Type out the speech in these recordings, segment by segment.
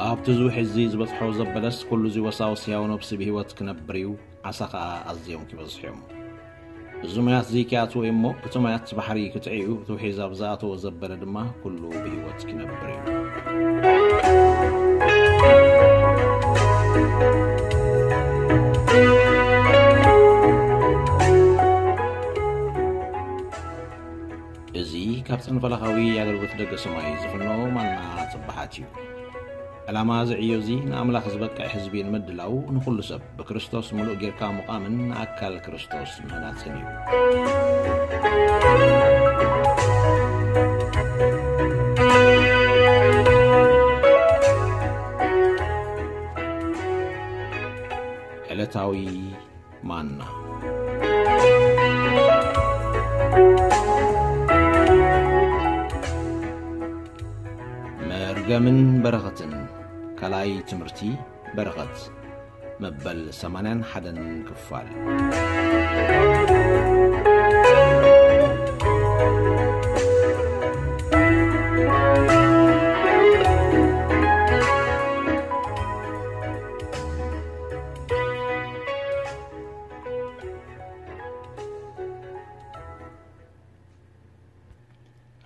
ኣብቲ እዚ ውሒዚ ዝበጽሖ ዘበለስ ኩሉ እዚ ወሳውስ ሕያው ነብሲ ብህይወት ክነብር እዩ፣ ዓሳ ኸኣ ኣዝዮም ክበዝሑ እዮም። እዚ ማያት እዚ ክኣትዎ እዩ እሞ፣ እቲ ማያት ባሕሪ ክጥዕዩ፣ እቲ ውሒዝ ኣብ ዝኣተዎ ዘበለ ድማ ኩሉ ብህይወት ክነብር እዩ። እዚ ካብ ጽንፈለኻዊ ኣገልግሎት ደገ ሰማይ ዝፍኖ ማና ጽባሓት እዩ። ዕላማ እዚ ዕዮ እዚ ንኣምላኽ ዝበቅዕ ህዝቢ ንምድላው፣ ንኹሉ ሰብ ብክርስቶስ ምሉእ ጌርካ ምቋምን ንኣካል ክርስቶስ ምህናጽን እዩ። ዕለታዊ ማና። መርገምን በረኸትን፣ ካልኣይ ትምህርቲ በረኸት፣ መበል ሰማንያን ሓደን ክፋል።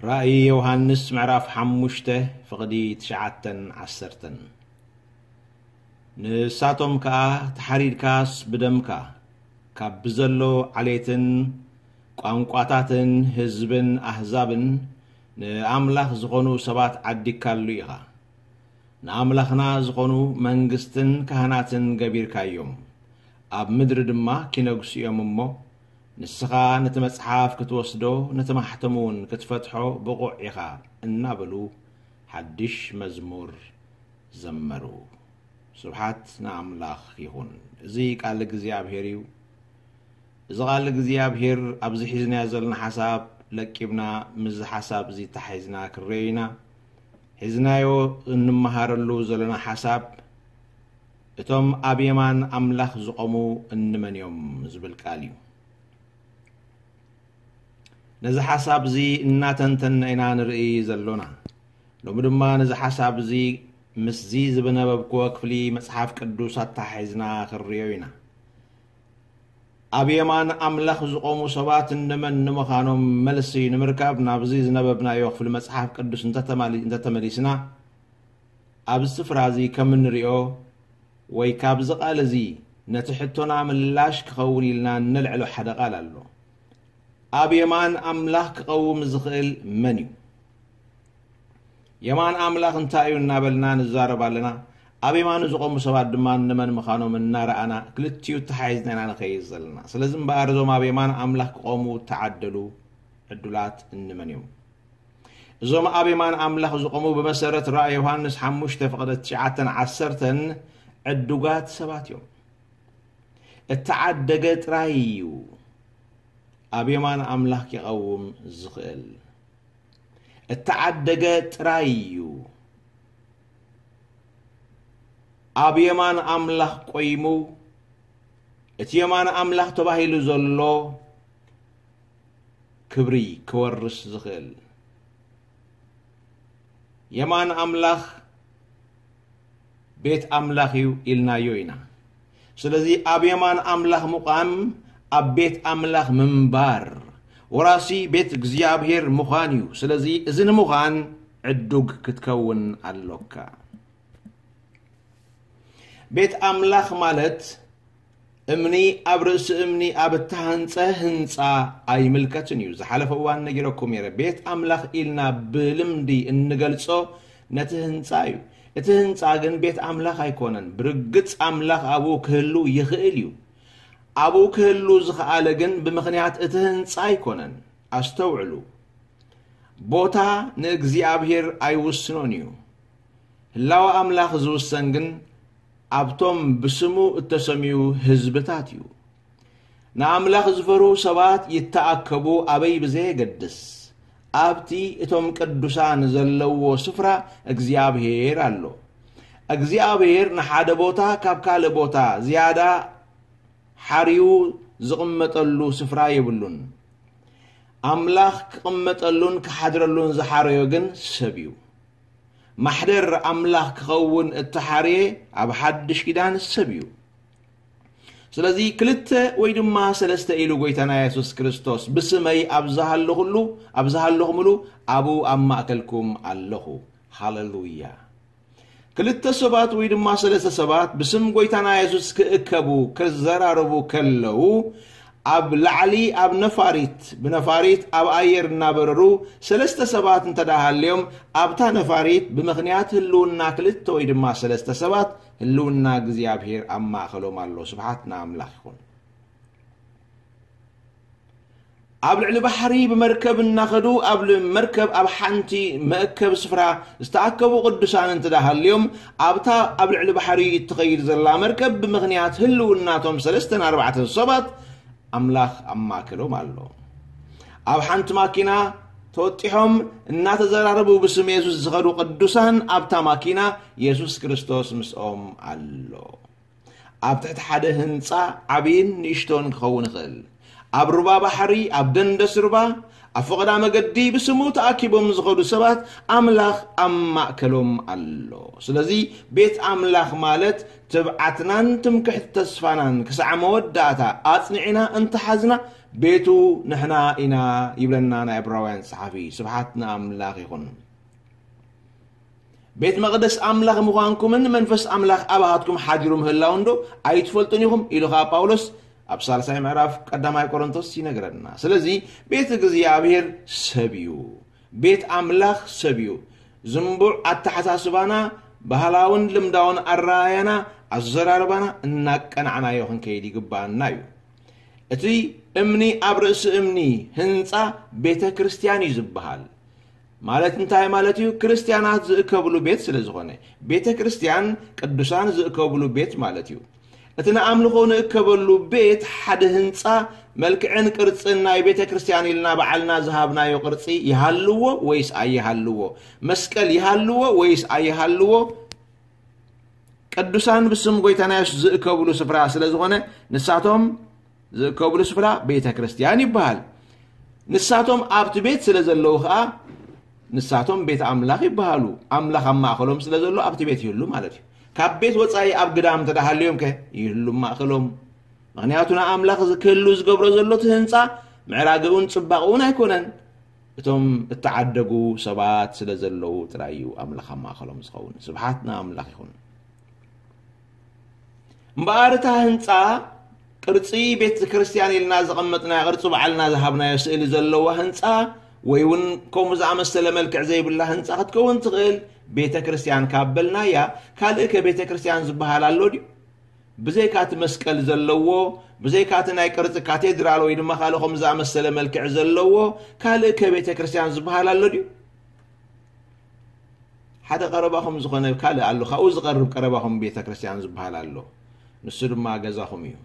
ራእይ ዮሃንስ ምዕራፍ ሓሙሽተ ፍቕዲ ትሽዓተን ዓሰርተን። ንሳቶም ከኣ ተሓሪድካስ ብደምካ ካብ ብዘሎ ዓሌትን ቋንቋታትን ህዝብን ኣህዛብን ንኣምላኽ ዝኾኑ ሰባት ዓዲግካሉ ኢኻ። ንኣምላኽና ዝኾኑ መንግስትን ካህናትን ገቢርካዮም፣ ኣብ ምድሪ ድማ ኪነግሱ እዮም እሞ፣ ንስኻ ነቲ መጽሓፍ ክትወስዶ፣ ነቲ ማሕተም እውን ክትፈትሖ ብቑዕ ኢኻ እናበሉ ሓድሽ መዝሙር ዘመሩ። ስብሓት ንኣምላኽ ይኹን። እዚ ቃል እግዚኣብሔር እዩ። እዚ ቃል እግዚኣብሔር ኣብዚ ሒዝናዮ ዘለና ሓሳብ ለቂብና ምስዚ ሓሳብ እዚ ተሓሒዝና ክንርእዮ ኢና። ሒዝናዮ እንመሃረሉ ዘለና ሓሳብ፣ እቶም ኣብ የማን ኣምላኽ ዝቖሙ እንመን እዮም ዝብል ቃል እዩ። ነዚ ሓሳብ እዚ እናተንተንና ኢና ንርኢ ዘሎና። ሎሚ ድማ ነዚ ሓሳብ እዚ ምስዚ ዝነበብክዎ ክፍሊ መጽሓፍ ቅዱስ ኣተሓሒዝና ክንርእዮ ኢና። ኣብ የማን ኣምላኽ ዝቖሙ ሰባት እንመን ንምዃኖም መልሲ ንምርካብ ናብዚ ዝነበብናዮ ክፍሊ መጽሓፍ ቅዱስ እንተተማሊ-፣ እንተተመሊስና፣ ኣብዚ ስፍራ እዚ ከም እንሪኦ ወይ ካብዚ ቃል እዚ ነቲ ሕቶና ምላሽ ክኸውን ኢልና እነልዕሎ ሓደ ቃል ኣሎ። ኣብ የማን ኣምላኽ ክቐውም ዝኽእል መን እዩ? የማን ኣምላኽ እንታይ እዩ እናበልና ንዛረብ ኣለና። ኣብ የማኑ ዝቖሙ ሰባት ድማ እንመን ምዃኖም እናረኣና ክልቲኡ ተሓሒዝና ኢና ንኸይድ ዘለና። ስለዚ እምበኣር እዞም ኣብ የማን ኣምላኽ ክቖሙ እተዓደሉ ዕዱላት እንመን እዮም? እዞም ኣብ የማን ኣምላኽ ዝቖሙ ብመሰረት ራእይ ዮሃንስ ሓሙሽተ ፍቕዲ ትሽዓተን ዓሰርተን ዕዱጋት ሰባት እዮም። እተዓደገ ጥራይ እዩ ኣብ የማን ኣምላኽ ክቐውም ዝኽእል። እተዓደገ ጥራይ እዩ ኣብ የማን ኣምላኽ ቆይሙ፣ እቲ የማን ኣምላኽ ተባሂሉ ዘሎ ክብሪ ክወርስ ዝኽእል። የማን ኣምላኽ ቤት ኣምላኽ እዩ ኢልናዮ ኢና። ስለዚ ኣብ የማን ኣምላኽ ምዃን፣ ኣብ ቤት ኣምላኽ ምንባር፣ ወራሲ ቤት እግዚኣብሔር ምዃን እዩ። ስለዚ እዚ ንምዃን ዕዱግ ክትከውን ኣሎካ። ቤት ኣምላኽ ማለት እምኒ ኣብ ርእሲ እምኒ ኣብ እተሃንጸ ህንጻ ኣይምልከትን እዩ። ዝሓለፈ እዋን ነጊረኩም ነይረ። ቤት ኣምላኽ ኢልና ብልምዲ እንገልጾ ነቲ ህንጻ እዩ። እቲ ህንጻ ግን ቤት ኣምላኽ ኣይኮነን። ብርግጽ ኣምላኽ ኣብኡ ክህሉ ይኽእል እዩ። ኣብኡ ክህሉ ዝኸኣለ ግን ብምኽንያት እቲ ህንጻ ኣይኮነን። ኣስተውዕሉ። ቦታ ንእግዚኣብሔር ኣይውስኖን እዩ። ህላወ ኣምላኽ ዝውሰን ግን ኣብቶም ብስሙ እተሰምዩ ህዝብታት እዩ። ንኣምላኽ ዝፈርሁ ሰባት ይተኣከቡ ኣበይ ብዘየገድስ፣ ኣብቲ እቶም ቅዱሳን ዘለውዎ ስፍራ እግዚኣብሔር ኣሎ። እግዚኣብሔር ንሓደ ቦታ ካብ ካልእ ቦታ ዝያዳ ሓርዩ ዝቕመጠሉ ስፍራ የብሉን። ኣምላኽ ክቕመጠሉን ክሓድረሉን ዝሓረዮ ግን ሰብ እዩ። ማሕደር ኣምላኽ ክኸውን እተሓርየ ኣብ ሓድሽ ኪዳን ሰብ እዩ። ስለዚ ክልተ ወይ ድማ ሰለስተ ኢሉ ጎይታና የሱስ ክርስቶስ ብስመይ ኣብ ዝሃለኹሉ፣ ኣብ ዝሃለኹምሉ ኣብኡ ኣብ ማእከልኩም ኣለኹ። ሃሌሉያ። ክልተ ሰባት ወይ ድማ ሰለስተ ሰባት ብስም ጎይታና የሱስ ክእከቡ፣ ክዘራረቡ ከለዉ፣ ኣብ ላዕሊ ኣብ ነፋሪት፣ ብነፋሪት ኣብ ኣየር እናበረሩ ሰለስተ ሰባት እንተ ደኣ ሃልዮም፣ ኣብታ ነፋሪት ብምኽንያት ህልውና ክልተ ወይ ድማ ሰለስተ ሰባት ህልውና እግዚኣብሔር ኣብ ማእከሎም ኣሎ። ስብሓት ንኣምላኽ ይኹን። ኣብ ልዕሊ ባሕሪ ብመርከብ እናኸዱ ኣብ ል- መርከብ ኣብ ሓንቲ መእከብ ስፍራ ዝተኣከቡ ቅዱሳን እንተ ደኣ ሃልዮም፣ ኣብታ ኣብ ልዕሊ ባሕሪ እትኸይድ ዘላ መርከብ ብምኽንያት ህልውናቶም ሰለስተን ኣርባዕተን ሰባት ኣምላኽ ኣብ ማእከሎም ኣሎ። ኣብ ሓንቲ ማኪና ተወጢሖም እናተዘራረቡ ብስም የሱስ ዝኸዱ ቅዱሳን ኣብታ ማኪና የሱስ ክርስቶስ ምስኦም ኣሎ። ኣብ ትሕቲ ሓደ ህንጻ ዓብይን ንእሽቶን ክኸውን ይኽእል። ኣብ ሩባ ባሕሪ፣ ኣብ ደንደስ ሩባ፣ ኣብ ፈቐዳ መገዲ ብስሙ ተኣኪቦም ዝኸዱ ሰባት ኣምላኽ ኣብ ማእከሎም ኣሎ። ስለዚ ቤት ኣምላኽ ማለት ትብዓትናን ትምክሕቲ ተስፋናን ክሳዕ መወዳእታ ኣጽኒዕና እንተሓዝና ቤቱ ንሕና ኢና ይብለና ናይ ዕብራውያን ጸሓፊ። ስብሓት ንኣምላኽ ይኹን። ቤት መቕደስ ኣምላኽ ምዃንኩምን መንፈስ ኣምላኽ ኣባኻትኩም ሓዲሩ ምህላው እንዶ ኣይትፈልጡን ኢኹም ኢሉ ኸዓ ጳውሎስ ኣብ ሳልሳይ ምዕራፍ ቀዳማይ ቆሮንቶስ ይነግረና። ስለዚ ቤት እግዚኣብሔር ሰብ እዩ። ቤት ኣምላኽ ሰብ እዩ። ዝንቡዕ ኣተሓሳስባና፣ ባህላውን ልምዳውን ኣረኣያና፣ ኣዘራርባና እናቀናዕናዮ ክንከይድ ይግባኣና እዩ። እቲ እምኒ ኣብ ርእሲ እምኒ ህንጻ ቤተ ክርስቲያን እዩ ዝበሃል። ማለት እንታይ ማለት እዩ? ክርስቲያናት ዝእከብሉ ቤት ስለ ዝኾነ፣ ቤተ ክርስቲያን ቅዱሳን ዝእከብሉ ቤት ማለት እዩ። እቲ ንኣምልኾ ንእከበሉ ቤት ሓደ ህንጻ፣ መልክዕን ቅርጽን ናይ ቤተ ክርስቲያን ኢልና ባዕልና ዝሃብናዮ ቅርጺ ይሃልዎ ወይስ ኣይሃልዎ? መስቀል ይሃልዎ ወይስ ኣይሃልዎ? ቅዱሳን ብስም ጎይታና የሱስ ዝእከብሉ ስፍራ ስለ ዝኾነ፣ ንሳቶም ዝእከብሉ ስፍራ ቤተ ክርስቲያን ይበሃል። ንሳቶም ኣብቲ ቤት ስለ ዘለዉ ኸኣ ንሳቶም ቤት ኣምላኽ ይበሃሉ። ኣምላኽ ኣብ ማእከሎም ስለ ዘሎ ኣብቲ ቤት ይህሉ ማለት እዩ። ካብ ቤት ወጻኢ ኣብ ግዳም እንተ ደኣ ሃልዮም ከ ይህሉ ኣብ ማእከሎም። ምኽንያቱ ንኣምላኽ ክህሉ ዝገብሮ ዘሎ እቲ ህንጻ ምዕራግኡን ጽባቕኡን ኣይኮነን። እቶም እተዓደጉ ሰባት ስለ ዘለዉ ጥራይ እዩ ኣምላኽ ኣብ ማእከሎም ዝኸውን። ስብሓት ንኣምላኽ ይኹን። እምበኣር እታ ህንጻ ቅርጺ ቤተ ክርስቲያን ኢልና ዘቐመጥናዮ ቅርጺ ባዕልና ዝሃብናዮ ስእሊ ዘለዋ ህንጻ ወይ እውን ከምኡ ዝኣመሰለ መልክዕ ዘይብላ ህንጻ ክትከውን ትኽእል። ቤተ ክርስቲያን ካብ በልናያ ካልእ ከ ቤተ ክርስቲያን ዝበሃል ኣሎ ድዩ? ብዘይካ እቲ መስቀል ዘለዎ፣ ብዘይካ እቲ ናይ ቅርጺ ካቴድራል ወይ ድማ ካልእ ከምኡ ዝኣመሰለ መልክዕ ዘለዎ ካልእ ከ ቤተ ክርስቲያን ዝበሃል ኣሎ ድዩ? ሓደ ቀረባኹም ዝኾነ ካልእ ኣሎ፣ ካብኡ ዝቐርብ ቀረባኹም ቤተ ክርስቲያን ዝበሃል ኣሎ። ንሱ ድማ ገዛኹም እዩ።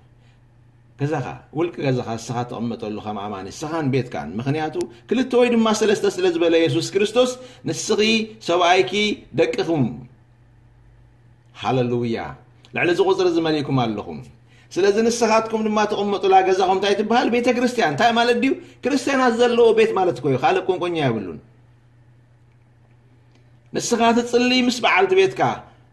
ገዛኻ፣ ውልቂ ገዛኻ ንስኻ ትቕመጠሉ ከም ኣማኒ፣ ንስኻን ቤትካን። ምኽንያቱ ክልተ ወይ ድማ ሰለስተ ስለ ዝበለ የሱስ ክርስቶስ፣ ንስኺ፣ ሰብኣይኪ፣ ደቅኹም። ሃለሉያ። ልዕሊ እዚ ቁጽሪ እዚ መሊእኩም ኣለኹም። ስለዚ ንስኻትኩም ድማ ትቕመጡላ ገዛኹም እንታይ ትበሃል? ቤተ ክርስቲያን። እንታይ ማለት ድዩ? ክርስቲያናት ዘለዎ ቤት ማለት እኮ እዩ። ካልእ ቁንቁኛ የብሉን። ንስኻ ትጽሊ ምስ በዓልቲ ቤትካ፣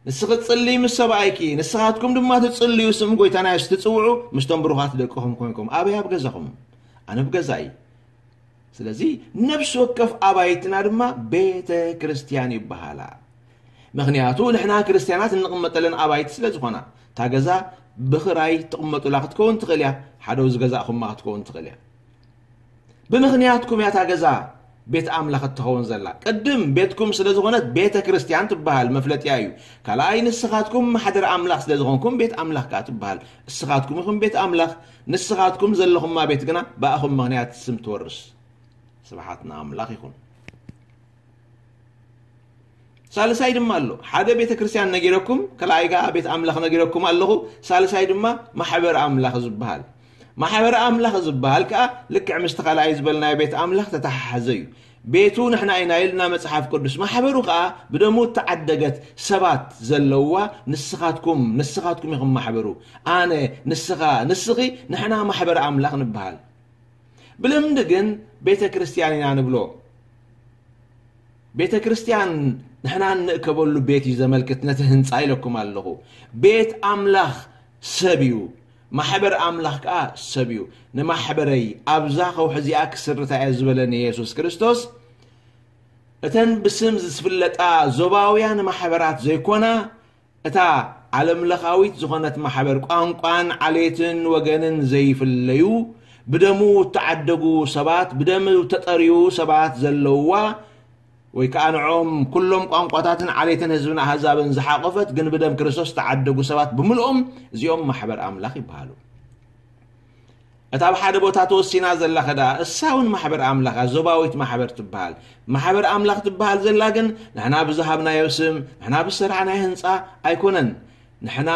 ንስኺ ትጽሊ ምስ ሰብኣይኪ፣ ንስኻትኩም ድማ ትጽልዩ ስም ጎይታና የሱስ ትጽውዑ ምስቶም ብሩኻት ደቅኹም ኮንኩም። ኣበይ? ኣብ ገዛኹም። ኣነ ኣብ ገዛይ። ስለዚ ነፍሲ ወከፍ ኣባይትና ድማ ቤተ ክርስቲያን ይበሃላ። ምኽንያቱ ንሕና ክርስቲያናት እንቕመጠለን ኣባይቲ ስለ ዝኾና። እታ ገዛ ብኽራይ ትቕመጡላ ክትከውን ትኽእል እያ፣ ሓደው ዝገዛእኹማ ክትከውን ትኽእል እያ። ብምኽንያትኩም እያ እታ ገዛ ቤት ኣምላኽ እትኸውን ዘላ። ቅድም ቤትኩም ስለ ዝኾነት ቤተ ክርስቲያን ትበሃል፣ መፍለጢያ እዩ። ካልኣይ ንስኻትኩም ማሕደር ኣምላኽ ስለ ዝኾንኩም ቤት ኣምላኽ ከኣ ትበሃል። እስኻትኩም ኢኹም ቤት ኣምላኽ፣ ንስኻትኩም ዘለኹማ ቤት ግና ብኣኹም ምኽንያት ስም ትወርስ። ስብሓት ንኣምላኽ ይኹን። ሳልሳይ ድማ ኣሎ። ሓደ ቤተ ክርስቲያን ነጊረኩም፣ ካልኣይ ከኣ ቤት ኣምላኽ ነጊረኩም ኣለኹ። ሳልሳይ ድማ ማሕበር ኣምላኽ ዝበሃል። ማሕበር ኣምላኽ ዝበሃል ከኣ ልክዕ ምስቲ ካልኣይ ዝበልናዮ ቤት ኣምላኽ ተተሓሓዘ እዩ። ቤቱ ንሕና ኢና ኢልና መጽሓፍ ቅዱስ። ማሕበሩ ከኣ ብደሙ እተዓደገት ሰባት ዘለዋ ንስኻትኩም፣ ንስኻትኩም ኢኹም ማሕበሩ። ኣነ፣ ንስኻ፣ ንስኺ፣ ንሕና ማሕበር ኣምላኽ ንበሃል። ብልምዲ ግን ቤተ ክርስቲያን ኢና ንብሎ። ቤተ ክርስቲያን ንሕና እንእከበሉ ቤት እዩ ዘመልክት፣ ነቲ ህንፃ ኢለኩም ኣለኹ። ቤት ኣምላኽ ሰብ እዩ፣ ማሕበር ኣምላኽ ከዓ ሰብ እዩ። ንማሕበረይ ኣብዛ ከውሒ እዚኣ ክስርታ እየ ዝበለኒ የሱስ ክርስቶስ፣ እተን ብስም ዝፍለጣ ዞባውያን ማሕበራት ዘይኮና፣ እታ ዓለምለኻዊት ዝኾነት ማሕበር፣ ቋንቋን ዓሌትን ወገንን ዘይፍለዩ፣ ብደሙ እተዓደጉ ሰባት፣ ብደም እተጠርዩ ሰባት ዘለውዋ፣ ወይ ከዓ ንዕኦም ኩሎም ቋንቋታትን ዓሌትን ህዝብን ኣህዛብን ዝሓቆፈት፣ ግን ብደም ክርስቶስ ዝተዓደጉ ሰባት ብምልኦም፣ እዚኦም ማሕበር ኣምላኽ ይበሃሉ። እታ ኣብ ሓደ ቦታ ተወሲና ዘላ ከዳ እሳ እውን ማሕበር ኣምላኽ እያ፣ ዞባዊት ማሕበር ትበሃል። ማሕበር ኣምላኽ ትበሃል ዘላ ግን ንሕና ብዝሃብናዮ ስም፣ ንሕና ብዝሰርሓናዮ ህንፃ ኣይኮነን። ንሕና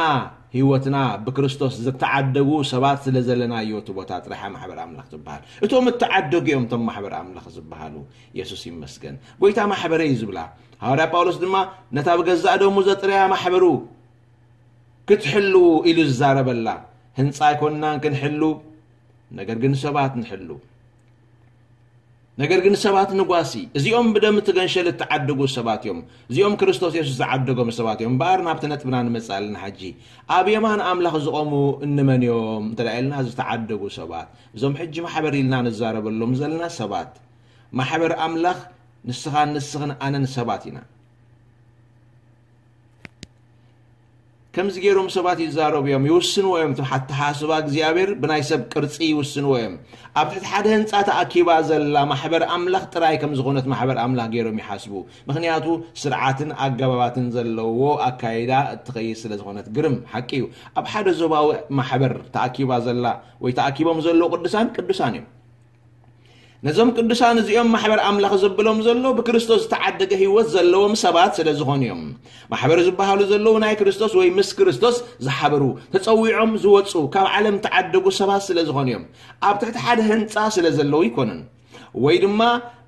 ህይወትና ብክርስቶስ ዝተዓደጉ ሰባት ስለ ዘለናዮ እቲ ቦታ ጥራሕ ማሕበር ኣምላኽ ትበሃል። እቶም እተዓደጉ እዮም እቶም ማሕበር ኣምላኽ ዝበሃሉ። የሱስ ይመስገን። ጎይታ ማሕበረይ እዩ ዝብላ። ሃዋርያ ጳውሎስ ድማ ነታ ብገዛእ ደሙ ዘጥረያ ማሕበሩ ክትሕልዉ ኢሉ ዝዛረበላ። ህንፃ ኣይኮንናን ክንሕሉ፣ ነገር ግን ሰባት ንሕሉ። ነገር ግን ሰባት ንጓሲ። እዚኦም ብደም እቲ ገንሸል እተዓደጉ ሰባት እዮም። እዚኦም ክርስቶስ የሱስ ዝዓደጎም ሰባት እዮም። እምበኣር ናብቲ ነጥብና ንመጽእ ኣለና። ሕጂ ኣብ የማን ኣምላኽ ዝቖሙ እንመን እዮም እንተ ደኣ ኢልና፣ ዝተዓደጉ ሰባት። እዞም ሕጂ ማሕበር ኢልና ንዛረበሎም ዘለና ሰባት። ማሕበር ኣምላኽ ንስኻን ንስኽን ኣነን ሰባት ኢና። ከምዚ ገይሮም ሰባት ይዛረቡ እዮም፣ ይውስንዎ እዮም። እቲ ኣተሓስባ እግዚኣብሔር ብናይ ሰብ ቅርጺ ይውስንዎ እዮም። ኣብ ትሕቲ ሓደ ህንጻ ተኣኪባ ዘላ ማሕበር ኣምላኽ ጥራይ ከም ዝኾነት ማሕበር ኣምላኽ ገይሮም ይሓስቡ። ምኽንያቱ ስርዓትን ኣገባባትን ዘለዎ ኣካይዳ እትኸይድ ስለ ዝኾነት። ግርም ሓቂ እዩ። ኣብ ሓደ ዞባዊ ማሕበር ተኣኪባ ዘላ ወይ ተኣኪቦም ዘለዉ ቅዱሳን ቅዱሳን እዮም። ነዞም ቅዱሳን እዚኦም ማሕበር ኣምላኽ ዘብሎም ዘሎ ብክርስቶስ ዝተዓደገ ህይወት ዘለዎም ሰባት ስለ ዝኾኑ እዮም። ማሕበር ዝበሃሉ ዘለዉ ናይ ክርስቶስ ወይ ምስ ክርስቶስ ዝሓበሩ፣ ተጸዊዖም ዝወጹ፣ ካብ ዓለም ተዓደጉ ሰባት ስለ ዝኾኑ እዮም። ኣብ ትሕቲ ሓደ ህንጻ ስለ ዘለዉ ኣይኮኑን። ወይ ድማ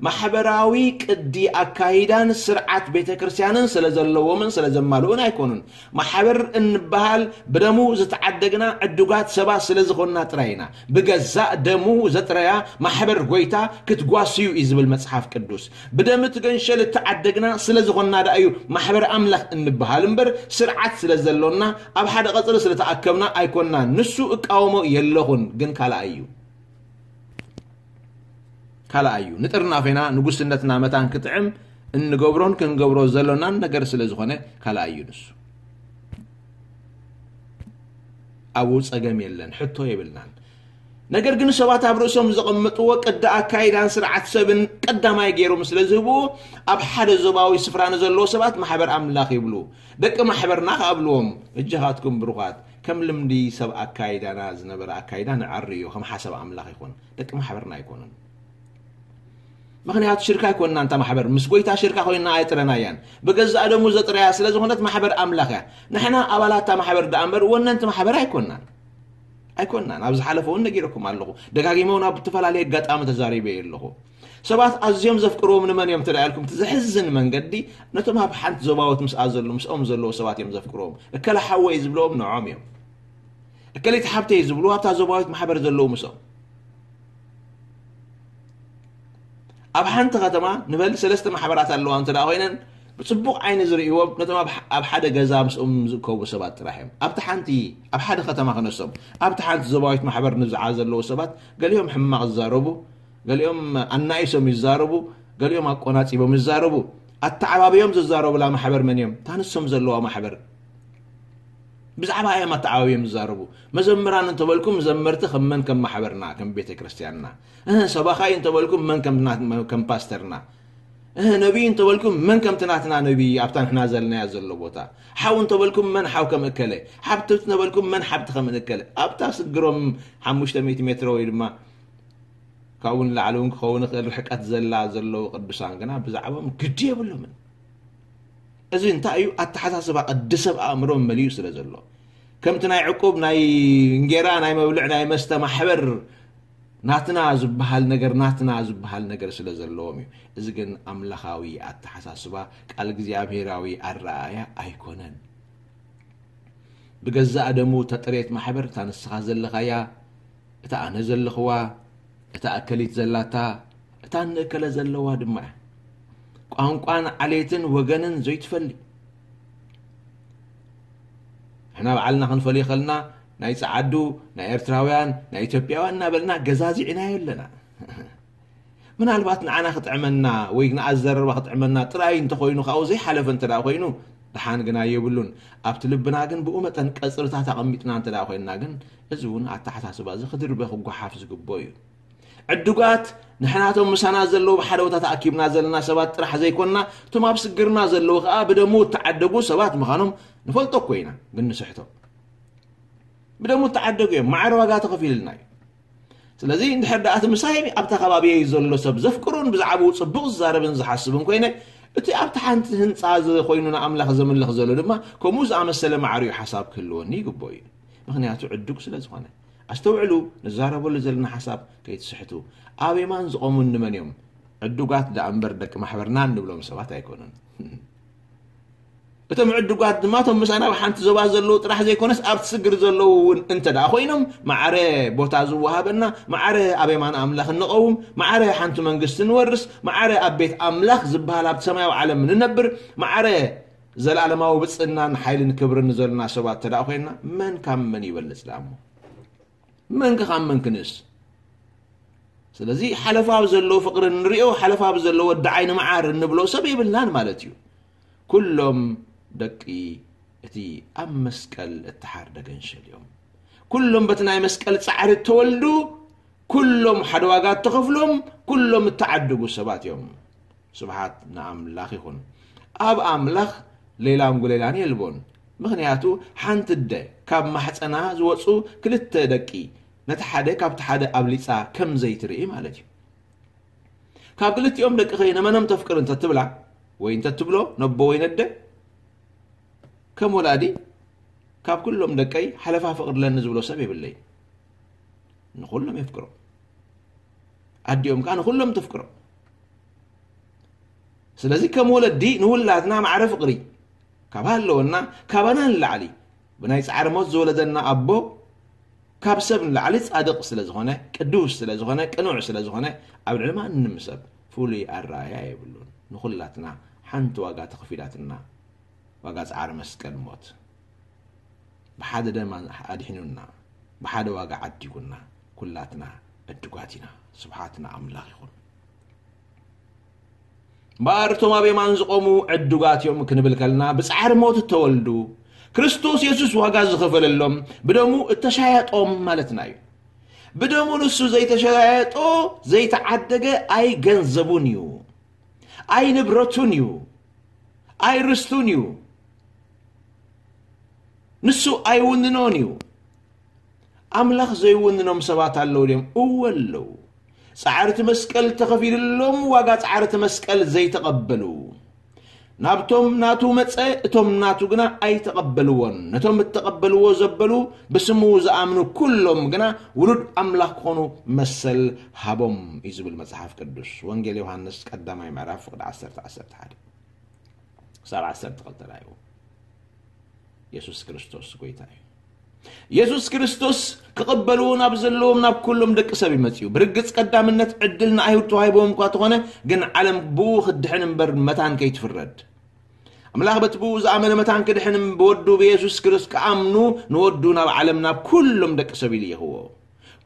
ማሕበራዊ ቅዲ ኣካይዳን ስርዓት ቤተ ክርስቲያንን ስለ ዘለዎምን ስለ ዘማልኡን ኣይኮኑን። ማሕበር እንበሃል ብደሙ ዝተዓደግና ዕዱጋት ሰባት ስለ ዝኾንና ጥራይ ኢና። ብገዛእ ደሙ ዘጥረያ ማሕበር ጎይታ ክትጓስዩ እዩ ዝብል መጽሓፍ ቅዱስ። ብደም እቲ ገንሸል እተዓደግና ስለ ዝኾንና ደኣ እዩ ማሕበር ኣምላኽ እንበሃል እምበር፣ ስርዓት ስለ ዘሎና ኣብ ሓደ ቀጽሪ ስለ ተኣከብና ኣይኮንና። ንሱ እቃወሞ የለኹን፣ ግን ካልኣይ እዩ። ካልኣይ እዩ። ንጥርናፌና ንጉስነትና መታን ክጥዕም እንገብሮን ክንገብሮ ዘሎናን ነገር ስለ ዝኾነ ካልኣይ እዩ ንሱ። ኣብኡ ጸገም የለን፣ ሕቶ የብልናን። ነገር ግን ሰባት ኣብ ርእሶም ዘቐመጥዎ ቅዲ ኣካይዳን ስርዓት ሰብን ቀዳማይ ገይሮም ስለ ዝህብዎ፣ ኣብ ሓደ ዞባዊ ስፍራ ንዘለዉ ሰባት ማሕበር ኣምላኽ ይብሉ። ደቂ ማሕበርና ክኣብልዎም፣ እጃኻትኩም ብሩኻት፣ ከም ልምዲ ሰብ ኣካይዳና ዝነበረ ኣካይዳ ንዓርዮ፣ ከም ሓሳብ ኣምላኽ ይኹን። ደቂ ማሕበርና ኣይኮኑን። ምኽንያቱ ሽርካ ኣይኮንና፣ እንታ ማሕበር ምስ ጎይታ ሽርካ ኮይንና ኣይጥረናያን። ብገዛእ ደሙ ዘጥረያ ስለ ዝኾነት ማሕበር ኣምላኽ እያ። ንሕና ኣባላት እታ ማሕበር ደኣ እምበር ወነንቲ ማሕበር ኣይኮንናን። ኣይኮንናን። ኣብ ዝሓለፈ እውን ነጊረኩም ኣለኹ። ደጋጊመ እውን ኣብ ዝተፈላለየ ኣጋጣሚ ተዛሪበ ኣለኹ። ሰባት ኣዝዮም ዘፍቅርዎም ንመን እዮም እንተ ደኣ ኢልኩም፣ እቲ ዘሕዝን መንገዲ ነቶም ኣብ ሓንቲ ዞባዊት ምስኣ ዘለዉ፣ ምስኦም ዘለዉ ሰባት እዮም ዘፍቅርዎም። እከለ ሓወይ ዝብልዎም ንዖም እዮም። እከሊት ሓብተይ ዝብሉ ኣብታ ዞባዊት ማሕበር ዘለዉ ምስኦም። ኣብ ሓንቲ ከተማ ንበል ሰለስተ ማሕበራት ኣለዋ እንተ ደኣ ኮይነን፣ ብጽቡቕ ዓይኒ ዝርእይዎም ነቶም ኣብ፣ ኣብ ሓደ ገዛ ምስኦም ዝእከቡ ሰባት ጥራሕ እዮም። ኣብቲ ሓንቲ፣ ኣብ ሓደ ከተማ ክነሶም፣ ኣብቲ ሓንቲ ዞባዊት ማሕበር ንብዝዓ ዘለዉ ሰባት፣ ገሊኦም ሕማቕ ዝዛረቡ፣ ገሊኦም ኣናኢሶም ይዛረቡ፣ ገሊኦም ኣቆናጺቦም ይዛረቡ። ኣተዓባብዮም ዝዛረቡላ ማሕበር መን እዮም? እታ ንሶም ዘለዋ ማሕበር። ብዛዕባ እዮም ኣተዓባብዮም ዝዛረቡ። መዘምራን እንተበልኩም፣ ዘመርቲ ከም መን? ከም ማሕበርና፣ ከም ቤተ ክርስቲያንና። እህ፣ ሰባኻይ እንተበልኩም፣ መን ከም ናት-፣ ከም ፓስተርና? እህ፣ ነቢይ እንተበልኩም፣ መን ከምቲ ናትና ነቢይ ኣብታ ንሕና ዘለናያ ዘሎ ቦታ? ሓው እንተበልኩም፣ መን ሓው ከም እከለ? ሓብቲ እንተበልኩም፣ መን ሓብቲ ከም እከለ? ኣብታ ስግሮም ሓሙሽተ ሚእቲ ሜትሮ ወይ ድማ ካብኡ ንላዕሊ እውን ክኸውን ይኽእል ርሕቀት ዘላ ዘለዉ ቅዱሳን ግና ብዛዕባኦም ግዲ የብሎምን። እዚ እንታይ እዩ? ኣተሓሳስባ ቅዲ ሰብ ኣእምሮ መሊኡ ስለ ዘሎ። ከምቲ ናይ ዕቁብ፣ ናይ እንጌራ፣ ናይ መብልዕ፣ ናይ መስተ ማሕበር ናትና ዝበሃል ነገር፣ ናትና ዝበሃል ነገር ስለ ዘለዎም እዩ። እዚ ግን ኣምላኻዊ ኣተሓሳስባ፣ ቃል እግዚኣብሄራዊ ኣረኣእያ ኣይኮነን። ብገዛእ ደሙ ተጥርየት ማሕበር እታ ንስኻ ዘለኻያ፣ እታ ኣነ ዘለኽዋ፣ እታ እከሊት ዘላታ፣ እታ እንእከለ ዘለዋ ድማ እያ። ቋንቋን ዓሌትን ወገንን ዘይትፈሊ። ንሕና ባዕልና ክንፈልዮ ከለና ናይ ጸዓዱ፣ ናይ ኤርትራውያን፣ ናይ ኢትዮጵያውያን እናበልና ገዛዚዕናዮ ኣለና። ምናልባት ንዓና ክጥዕመና ወይ ንኣዘረባ ክጥዕመና ጥራይ እንተኾይኑ ካብኡ ዘይሓለፈ እንተ ደኣ ኮይኑ ደሓን ግና የብሉን። ኣብቲ ልብና ግን ብኡ መጠን ቀጽርታት ኣቐሚጥና እንተ ደኣ ኮይንና ግን እዚ እውን ኣተሓሳስባ እዚ ክድርበ ክጓሓፍ ዝግብኦ እዩ። ዕዱጋት ንሕናቶም ምሳና ዘለዉ ብሓደ ቦታ ተኣኪብና ዘለና ሰባት ጥራሕ ዘይኮንና እቶም ኣብ ስግርና ዘለዉ ከኣ ብደሙ እተዓደጉ ሰባት ምዃኖም ንፈልጦ እኮ ኢና፣ ግን ንስሕቶ። ብደሙ እተዓደጉ እዮም፣ ማዕረ ዋጋ ተኸፊልልና እዩ። ስለዚ እንድሕር ደኣ እቲ ምሳይ ኣብታ ከባቢየይ ዘሎ ሰብ ዘፍቅሩን ብዛዕባኡ ጽቡቕ ዝዛረብን ዝሓስብን ኮይነ እቲ ኣብቲ ሓንቲ ህንጻ እዚ ኮይኑ ንኣምላኽ ዘምልኽ ዘሎ ድማ ከምኡ ዝኣመሰለ ማዕሪኡ ሓሳብ ክህልወኒ ይግብኦ እዩ። ምኽንያቱ ዕዱግ ስለ ዝኾነ። ኣስተውዕሉ፣ ንዛረበሉ ዘለና ሓሳብ ከይትስሕቱ። ኣብ የማን ዝቖሙ እንመን እዮም? ዕዱጋት ደኣ እምበር ደቂ ማሕበርና እንብሎም ሰባት ኣይኮኑን። እቶም ዕዱጋት ድማ እቶም ምሳና ኣብ ሓንቲ ዞባ ዘለዉ ጥራሕ ዘይኮነስ ኣብቲ ስግር ዘለዉ እውን እንተ ደኣ ኮይኖም ማዕረ ቦታ ዝወሃበና ማዕረ ኣብ የማን ኣምላኽ እንቐውም ማዕረ ሓንቲ መንግስቲ ንወርስ ማዕረ ኣብ ቤት ኣምላኽ ዝበሃል ኣብቲ ሰማያዊ ዓለም ንነብር ማዕረ ዘለዓለማዊ ብፅእናን ሓይልን ክብርን ንዘለና ሰባት እንተ ደኣ ኮይንና መን ካብ መን ይበልፅ ደኣ እሞ? መን ከ ካብ መን ክንእስ? ስለዚ ሓለፋ ኣብ ዘለዎ ፍቕሪ እንሪኦ ሓለፋ ኣብ ዘለዎ ወዲ ዓይኒ መዓር እንብሎ ሰብ የብልናን ማለት እዩ። ኩሎም ደቂ እቲ ኣብ መስቀል እተሓርደ ገንሸል እዮም። ኩሎም በቲ ናይ መስቀል ጻዕሪ እተወልዱ፣ ኩሎም ሓደ ዋጋ እተኸፍሎም፣ ኩሎም እተዓደጉ ሰባት እዮም። ስብሓት ንኣምላኽ ይኹን። ኣብ ኣምላኽ ሌላን ጉሌላን የልቦን። ምኽንያቱ ሓንቲ ኣደ ካብ ማሕፀና ዝወፁ ክልተ ደቂ ነቲ ሓደ ካብቲ ሓደ ኣብሊፃ ከም ዘይትርኢ ማለት እዩ። ካብ ክልቲኦም ደቅኺ ንመኖም ተፍቅሪ እንተትብላ ወይ እንተትብሎ ነቦ ወይ ነደ ከም ወላዲ ካብ ኩሎም ደቀይ ሓለፋ ፍቕሪ ኣለኒ ዝብሎ ሰብ የብለይ። ንኹሎም የፍቅሮም። ኣዲኦም ከዓ ንኹሎም ተፍቅሮም። ስለዚ ከም ወለዲ ንውላትና ማዕረ ፍቕሪ ካብ ሃለወና ካባና ንላዕሊ ብናይ ጻዕሪ ሞት ዝወለደና ኣቦ ካብ ሰብ ንላዕሊ ጻድቕ ስለ ዝኾነ ቅዱስ ስለ ዝኾነ ቅኑዕ ስለ ዝኾነ ኣብ ልዕሊ ማንም ሰብ ፍሉይ ኣረኣያ የብሉን። ንኹላትና ሓንቲ ዋጋ ተኸፊላትና ዋጋ ጻዕሪ መስቀል ሞት ብሓደ ደም ኣድሒኑና ብሓደ ዋጋ ዓዲጉና ኩላትና ዕዱጋት ኢና። ስብሓት ንኣምላኽ ይኹን። እምበኣር እቶም ኣብ የማን ዝቖሙ ዕዱጋት እዮም ክንብል ከለና ብጻዕሪ ሞት እተወልዱ ክርስቶስ የሱስ ዋጋ ዝኸፈለሎም ብደሙ እተሻየጦም ማለትና እዩ። ብደሙ ንሱ ዘይተሸያየጦ ዘይተዓደገ ኣይገንዘቡን እዩ፣ ኣይንብረቱን እዩ፣ ኣይርስቱን እዩ። ንሱ ኣይውንኖን እዩ። ኣምላኽ ዘይውንኖም ሰባት ኣለዉ ድዮም? እወ ኣለዉ። ጻዕርቲ መስቀል ተኸፊልሎም ዋጋ ጻዕርቲ መስቀል ዘይተቐበሉ ናብቶም ናቱ መጸ፣ እቶም ናቱ ግና ኣይተቐበልዎን። ነቶም እተቐበልዎ ዘበሉ ብስሙ ዝኣምኑ ኩሎም ግና ውሉድ ኣምላኽ ክኾኑ መሰል ሃቦም እዩ ዝብል መጽሓፍ ቅዱስ። ወንጌል ዮሃንስ ቀዳማይ ምዕራፍ ፍቕዲ ዓሰርተ ዓሰርተ ሓደ ክሳብ ዓሰርተ ክልተ ራእዩ። የሱስ ክርስቶስ ጎይታ እዩ። የሱስ ክርስቶስ ክቕበልዎ ናብ ዘለዎም ናብ ኩሎም ደቂ ሰብ ይመጽኡ። ብርግጽ ቀዳምነት ዕድል ንኣይሁድ ተዋሂቦም እኳ ተኾነ ግን ዓለም ብኡ ክትድሕን እምበር መታን ከይትፍረድ ኣምላኽ በቲ ብኡ ዝኣመነ መታን ክድሕን ብወዱ ብየሱስ ክርስቶስ ክኣምኑ ንወዱ ናብ ዓለም ናብ ኩሎም ደቂ ሰብ ኢሉ ይህዎ።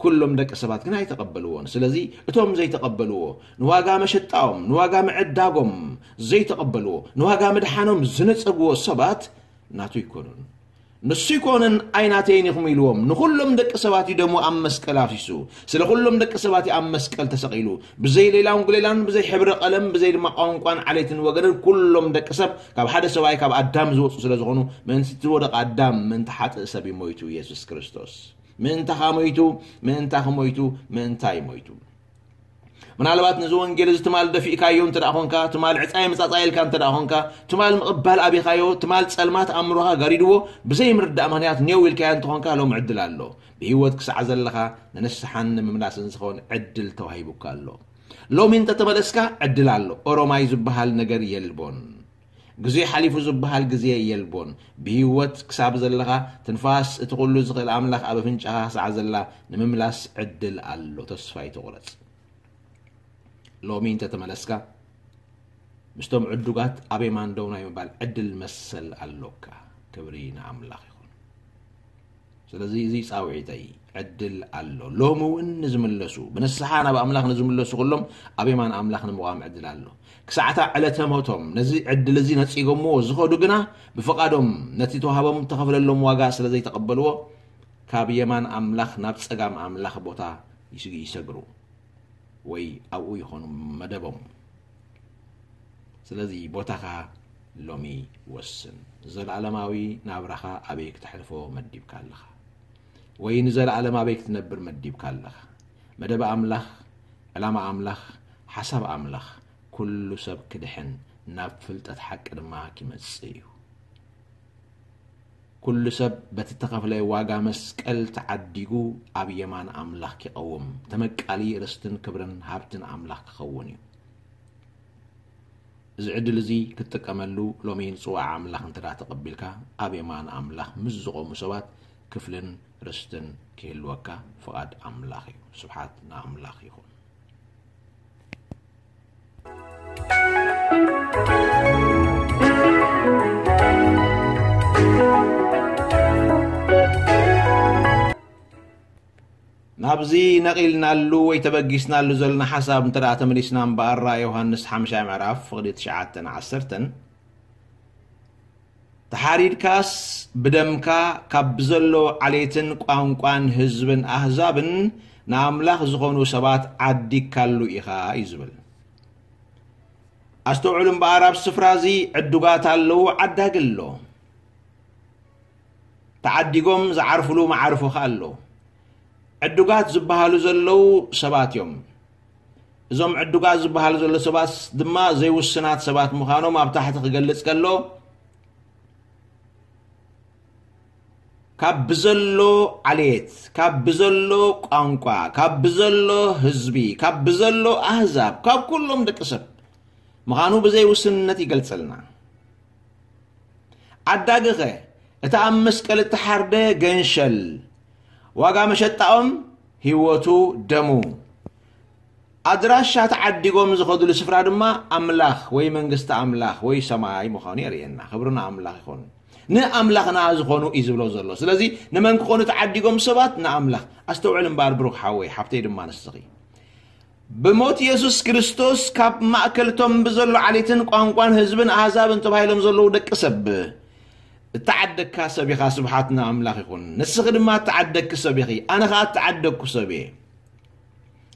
ኩሎም ደቂ ሰባት ግን ኣይተቐበልዎን። ስለዚ እቶም ዘይተቐበልዎ ንዋጋ መሸጣኦም ንዋጋ ምዕዳጎም ዘይተቐበልዎ ንዋጋ ምድሓኖም ዝነጸግዎ ሰባት ናቱ ኣይኮኑን። ንሱ ኣይኮነን ኣይናተይን ኢኹም ኢልዎም ንኹሎም ደቂ ሰባት እዩ ደሙ ኣብ መስቀል ኣፍሲሱ። ስለ ኩሎም ደቂ ሰባት እዩ ኣብ መስቀል ተሰቒሉ። ብዘይ ሌላን ጉሌላን ብዘይ ሕብሪ ቀለም ብዘይ ድማ ቋንቋን ዓሌትን ወገንን ኩሎም ደቂ ሰብ ካብ ሓደ ሰብኣይ ካብ ኣዳም ዝወፁ ስለ ዝኾኑ ምእንቲ እቲ ወደቕ ኣዳም ምእንቲ ሓጥእ ሰብ እዩ ሞይቱ የሱስ ክርስቶስ። ምእንታኻ ሞይቱ። ምእንታኺ ሞይቱ። ምእንታይ ሞይቱ? ምናልባት ነዚ ወንጌል እዚ ትማል ደፊእካዮ እንተ ደኣ ኾንካ ትማል ዕፃይ ምፃፃይ ኢልካ እንተ ደኣ ኾንካ ትማል ምቕባል ኣቢኻዮ ትማል ፀልማት ኣእምሮኻ ጋሪድዎ ብዘይ ምርዳእ ምኽንያት ኔው ኢልካዮ እንተኾንካ ሎም ዕድል ኣሎ። ብህይወት ክሳዕ ዘለኻ ንንስሓን ንምምላስን ዝኸውን ዕድል ተዋሂቡካ ኣሎ። ሎሚ እንተተመለስካ ዕድል ኣሎ። ኦሮማይ ዝበሃል ነገር የልቦን። ግዜ ሓሊፉ ዝበሃል ግዜ የልቦን። ብህይወት ክሳብ ዘለኻ ትንፋስ እቲ ኩሉ ዝኽእል ኣምላኽ ኣብ ኣፍንጫኻ ክሳዕ ዘላ ንምምላስ ዕድል ኣሎ። ተስፋ ኣይትቑረጽ። ሎሚ እንተተመለስካ ምስቶም ዕዱጋት ኣብ የማን ደው ናይ ምባል ዕድል መሰል ኣሎካ። ክብሪ ንኣምላኽ ይኹን። ስለዚ እዚ ጻውዒተይ ዕድል ኣሎ። ሎሚ እውን ንዝምለሱ፣ ብንስሓ ናብ ኣምላኽ ንዝምለሱ ኩሎም ኣብ የማን ኣምላኽ ንምቋም ዕድል ኣሎ። ክሳዕታ ዕለተ ሞቶም ነዚ ዕድል እዚ ነጺጎምዎ ዝኸዱ ግና ብፍቓዶም ነቲ ተዋህቦም እተኸፍለሎም ዋጋ ስለ ዘይተቐበልዎ ካብ የማን ኣምላኽ ናብ ጸጋም ኣምላኽ ቦታ ይስ-፣ ይሰግሩ ወይ ኣብኡ ይኾኑ መደቦም። ስለዚ ቦታኻ ሎሚ ወስን። ዘላለማዊ ናብራኻ ኣበይ ክተሕልፎ መዲብካ ኣለኻ? ወይ ንዘለኣለም ኣበይ ክትነብር መዲብካ ኣለኻ? መደብ ኣምላኽ፣ ዕላማ ኣምላኽ፣ ሓሳብ ኣምላኽ፣ ኩሉ ሰብ ክድሕን ናብ ፍልጠት ሓቂ ድማ ኪመጽእ እዩ። ኩሉ ሰብ በቲ ተኸፍለ ዋጋ መስቀል ተዓዲጉ ኣብ የማን ኣምላኽ ኪቐውም፣ ተመቃሊ ርስትን ክብርን ሃብትን ኣምላኽ ክኸውን እዩ። እዚ ዕድል እዚ ክትጥቀመሉ ሎሚ ንጽዋዕ ኣምላኽ እንተ ደኣ ተቐቢልካ፣ ኣብ የማን ኣምላኽ ምስ ዝቖሙ ሰባት ክፍልን ርስትን ክህልወካ ፍቓድ ኣምላኽ እዩ። ስብሓት ንኣምላኽ ይኹን። ናብዚ ነቒልናሉ ወይ ተበጊስናሉ ዘለና ሓሳብ እንተ ደኣ ተመሊስና እምበኣር፣ ራእይ ዮሃንስ ሓምሻይ ምዕራፍ ፍቕዲ ትሽዓተን ዓሰርተን፣ "ተሓሪድካስ ብደምካ ካብ ብዘሎ ዓሌትን ቋንቋን ህዝብን ኣህዛብን ንኣምላኽ ዝኾኑ ሰባት ዓዲግካሉ ኢኻ" እዩ ዝብል። ኣስተውዕሉ እምበኣር፣ ኣብ ስፍራ እዚ ዕዱጋት ኣለዉ፣ ዓዳጊ ኣሎ። ተዓዲጎም ዝዓርፍሉ መዓርፎ ኸኣ ኣሎ። ዕዱጋት ዝበሃሉ ዘለዉ ሰባት እዮም። እዞም ዕዱጋት ዝበሃሉ ዘለዉ ሰባት ድማ ዘይውስናት ሰባት ምዃኖም ኣብ ታሕቲ ክገልጽ ከሎ፣ ካብ ብዘሎ ዓሌት፣ ካብ ብዘሎ ቋንቋ፣ ካብ ብዘሎ ህዝቢ፣ ካብ ብዘሎ ኣህዛብ፣ ካብ ኩሎም ደቂ ሰብ ምዃኑ ብዘይ ውስንነት ይገልጸልና። ዓዳጊኸ? እቲ ኣብ መስቀል እተሓርደ ገንሸል፣ ዋጋ መሸጣኦም ህይወቱ፣ ደሙ። ኣድራሻ ተዓዲጎም ዝኸዱሉ ስፍራ ድማ ኣምላኽ ወይ መንግስቲ ኣምላኽ ወይ ሰማይ ምዃኑ የርእየና። ክብሪ ንኣምላኽ ይኹን። ንኣምላኽና ዝኾኑ እዩ ዝብሎ ዘሎ። ስለዚ ንመን ክኾኑ ተዓዲጎም ሰባት? ንኣምላኽ። ኣስተውዕል እምበኣር ብሩኽ ሓወይ፣ ሓብተይ ድማ ንስኺ። ብሞት የሱስ ክርስቶስ ካብ ማእከልቶም ብዘሎ ዓሌትን ቋንቋን ህዝብን ኣህዛብን ተባሂሎም ዘለዉ ደቂ ሰብ እተዓደግካ ሰብ ኢኻ። ስብሓት ንኣምላኽ ይኹን። ንስኺ ድማ እተዓደግኪ ሰብ ኢኺ። ኣነ ኸኣ እተዓደግኩ ሰብ እየ።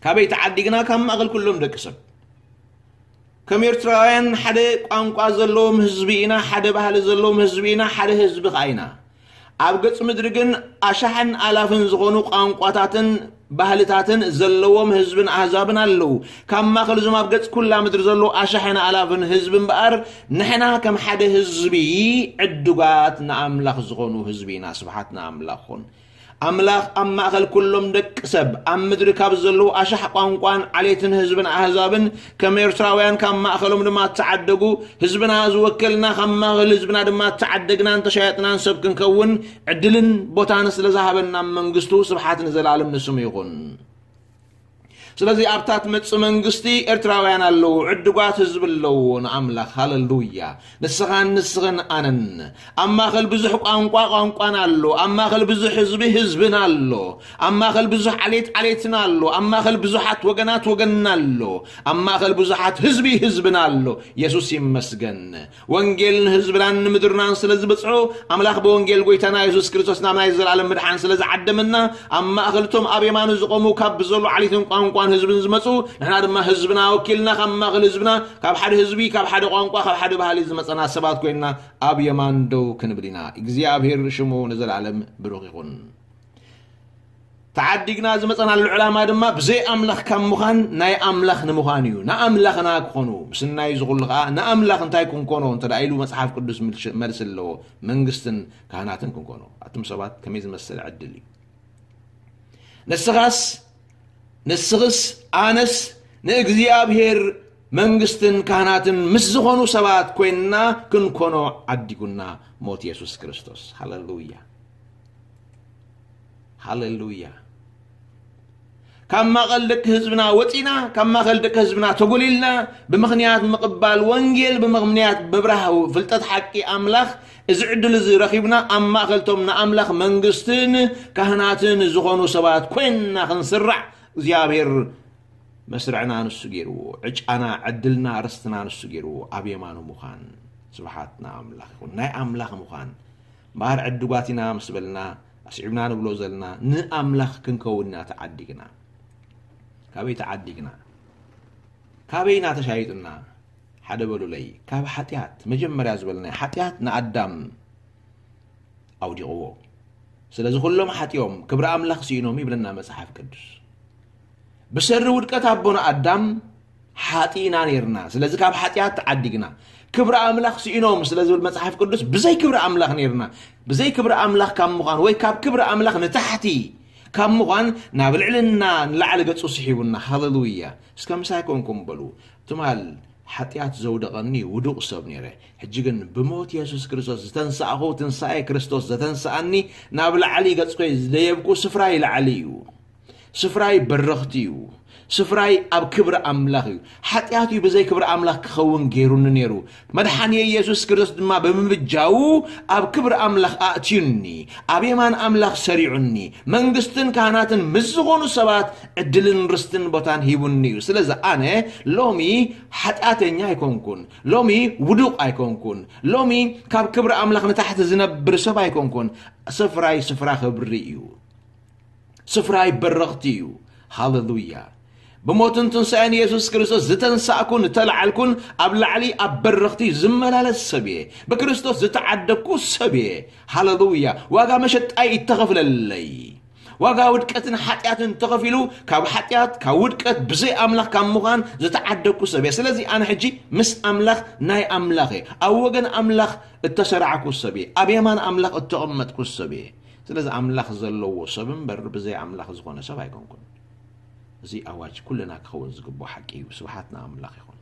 ካበይ ተዓዲግና? ካብ ማእከል ኩሎም ደቂ ሰብ። ከም ኤርትራውያን ሓደ ቋንቋ ዘለዎም ህዝቢ ኢና፣ ሓደ ባህሊ ዘለዎም ህዝቢ ኢና፣ ሓደ ህዝቢ ኸኣ ኢና። ኣብ ገጽ ምድሪ ግን ኣሻሕን ኣላፍን ዝኾኑ ቋንቋታትን ባህልታትን ዘለዎም ህዝብን ኣህዛብን ኣለዉ። ካብ ማእከል እዞም ኣብ ገጽ ኩላ ምድሪ ዘለዉ ኣሻሕን ኣላፍን ህዝቢ እምበኣር፣ ንሕና ከም ሓደ ህዝቢ ዕዱጋት ንኣምላኽ ዝኾኑ ህዝቢ ኢና። ስብሓት ንኣምላኽ ኹን። ኣምላኽ ኣብ ማእከል ኩሎም ደቂ ሰብ፣ ኣብ ምድሪ ካብ ዘለዉ ኣሻሕ ቋንቋን ዓሌትን ህዝብን ኣህዛብን፣ ከም ኤርትራውያን ካብ ማእከሎም ድማ እተዓደጉ፣ ህዝብና ዝወከልና፣ ካብ ማእከል ህዝብና ድማ እተዓደግናን ተሻየጥናን ሰብ ክንከውን ዕድልን ቦታን ስለ ዝሃበና መንግስቱ፣ ስብሓት ንዘለኣለም ንስሙ ይኹን። ስለዚ ኣብታ ትመጽእ መንግስቲ ኤርትራውያን ኣለዉ፣ ዕዱጋት ህዝቢ ኣለዎ ንኣምላኽ። ሃለሉያ። ንስኻን ንስኽን ኣነን ኣብ ማእከል ብዙሕ ቋንቋ ቋንቋና ኣሎ፣ ኣብ ማእከል ብዙሕ ህዝቢ ህዝብና ኣሎ፣ ኣብ ማእከል ብዙሕ ዓሌት ዓሌትና ኣሎ፣ ኣብ ማእከል ብዙሓት ወገናት ወገንና ኣሎ፣ ኣብ ማእከል ብዙሓት ህዝቢ ህዝብና ኣሎ። የሱስ ይመስገን። ወንጌል ንህዝብናን ንምድርናን ስለ ዝበጽሖ፣ ኣምላኽ ብወንጌል ጎይታና የሱስ ክርስቶስ ናብ ናይ ዘላለም ምድሓን ስለ ዝዓደመና፣ ኣብ ማእከል እቶም ኣብ የማኑ ዝቖሙ ካብ ብዘሎ ዓሌትን ቋንቋን ህዝብን ዝመጹ፣ ንሕና ድማ ህዝብና ወኪልና ካብ ማእከል ህዝብና፣ ካብ ሓደ ህዝቢ፣ ካብ ሓደ ቋንቋ፣ ካብ ሓደ ባህሊ ዝመጸና ሰባት ኮይንና ኣብ የማን ደው ክንብል ኢና። እግዚኣብሔር ሽሙ ንዘላለም ብሩኽ ይኹን። ተዓዲግና ዝመጸናሉ ዕላማ ድማ ብዘይ ኣምላኽ ካብ ምዃን ናይ ኣምላኽ ንምዃን እዩ። ንኣምላኽና ክኾኑ፣ ምስናይ ዝኹሉ ኸኣ ንኣምላኽ እንታይ ክንኮኖ እንተ ደኣ ኢሉ መጽሓፍ ቅዱስ ምልሽ-፣ መልሲ ኣለዎ። መንግስትን ካህናትን ክንኮኖ። ኣቱም ሰባት ከመይ ዝመሰለ ዕድል እዩ። ንስኻስ፣ ንስኽስ፣ ኣነስ ንእግዚኣብሔር መንግስትን ካህናትን ምስ ዝኾኑ ሰባት ኮይንና ክንኮኖ ዓዲጉና ሞት የሱስ ክርስቶስ። ሃሌሉያ። ሃሌሉያ። ካብ ማእኸል ደቂ ህዝብና ወፂና፣ ካብ ማእኸል ደቂ ህዝብና ተጎሊልና፣ ብምኽንያት ምቕባል ወንጌል፣ ብምኽንያት ምብራህ ፍልጠት ሓቂ ኣምላኽ፣ እዚ ዕድል እዚ ረኺብና፣ ኣብ ማእኸልቶም ንኣምላኽ መንግስትን ካህናትን ዝኾኑ ሰባት ኮይንና ክንስራዕ እግዚኣብሔር መስርዕና ንሱ ገይርዎ፣ ዕጫና፣ ዕድልና፣ ርስትና ንሱ ገይርዎ፣ ኣብ የማኑ ምዃን። ስብሓት ንኣምላኽ ይኹን። ናይ ኣምላኽ ምዃን። እምበኣር ዕዱጋት ኢና ምስ በልና፣ ኣስዒብና ንብሎ ዘለና፣ ንኣምላኽ ክንከውን ኢና ተዓዲግና። ካበይ ተዓዲግና? ካበይ ኢና ተሻይጥና? ሓደ በሉለይ። ካብ ሓጢኣት፣ መጀመርያ ዝበልናዮ ሓጢኣት ንኣዳም ኣውዲቕዎ። ስለዚ ኩሎም ሓጢኦም፣ ክብሪ ኣምላኽ ስኢኖም ይብለና መጽሓፍ ቅዱስ። ብሰሪ ውድቀት ኣቦና ኣዳም ሓጢእና ነይርና። ስለዚ ካብ ሓጢኣት ተዓዲግና። ክብሪ ኣምላኽ ስኢኖም ስለ ዝብል መጽሓፍ ቅዱስ፣ ብዘይ ክብሪ ኣምላኽ ነይርና። ብዘይ ክብሪ ኣምላኽ ካብ ምዃን ወይ ካብ ክብሪ ኣምላኽ ንታሕቲ ካብ ምዃን ናብ ልዕልና ንላዕሊ ገጹ ስሒቡና። ሃሌሉያ። እስከ ምሳይ ኮንኩም በሉ። ትማል ሓጢኣት ዘውደቐኒ ውዱቕ ሰብ ነይረ። ሕጂ ግን ብሞት የሱስ ክርስቶስ ዝተንሳእኹ፣ ትንሳኤ ክርስቶስ ዘተንሳኣኒ፣ ናብ ላዕሊ ገጽኮይ ዝደየብኩ ስፍራይ ላዕሊ እዩ። ስፍራይ በረኽቲ እዩ። ስፍራይ ኣብ ክብሪ ኣምላኽ እዩ። ሓጢኣት እዩ ብዘይ ክብሪ ኣምላኽ ክኸውን ገይሩኒ ነይሩ። መድሓኒ የሱስ ክርስቶስ ድማ ብምብጃዉ ኣብ ክብሪ ኣምላኽ ኣእትዩኒ፣ ኣብ የማን ኣምላኽ ሰሪዑኒ፣ መንግስትን ካህናትን ምስ ዝኾኑ ሰባት ዕድልን ርስትን ቦታን ሂቡኒ እዩ። ስለዚ ኣነ ሎሚ ሓጢኣተኛ ኣይኮንኩን፣ ሎሚ ውዱቕ ኣይኮንኩን፣ ሎሚ ካብ ክብሪ ኣምላኽ ንታሕቲ ዝነብር ሰብ ኣይኮንኩን። ስፍራይ ስፍራ ክብሪ እዩ። ስፍራይ በረኽቲ እዩ። ሃሌሉያ። ብሞትን ትንሳኤን የሱስ ክርስቶስ ዝተንሳእኩን ዝተላዓልኩን ኣብ ላዕሊ ኣብ በረኽቲ ዝመላለስ ሰብ እየ። ብክርስቶስ ዝተዓደግኩ ሰብ እየ። ሃሌሉያ። ዋጋ መሸጣይ እተኸፍለለይ። ዋጋ ውድቀትን ሓጢኣትን ተኸፊሉ ካብ ሓጢኣት፣ ካብ ውድቀት፣ ብዘይ ኣምላኽ ካብ ምዃን ዝተዓደግኩ ሰብ እየ። ስለዚ ኣነ ሕጂ ምስ ኣምላኽ ናይ ኣምላኽ እየ። ኣብ ወገን ኣምላኽ እተሰራዕኩ ሰብ እየ። ኣብ የማን ኣምላኽ እተቐመጥኩ ሰብ እየ። ስለዚ ኣምላኽ ዘለዎ ሰብ እምበር ብዘይ ኣምላኽ ዝኾነ ሰብ ኣይኮንኩን። እዚ ኣዋጅ ኩልና ክኸውን ዝግብኦ ሓቂ እዩ። ስብሓት ንኣምላኽ ይኹን።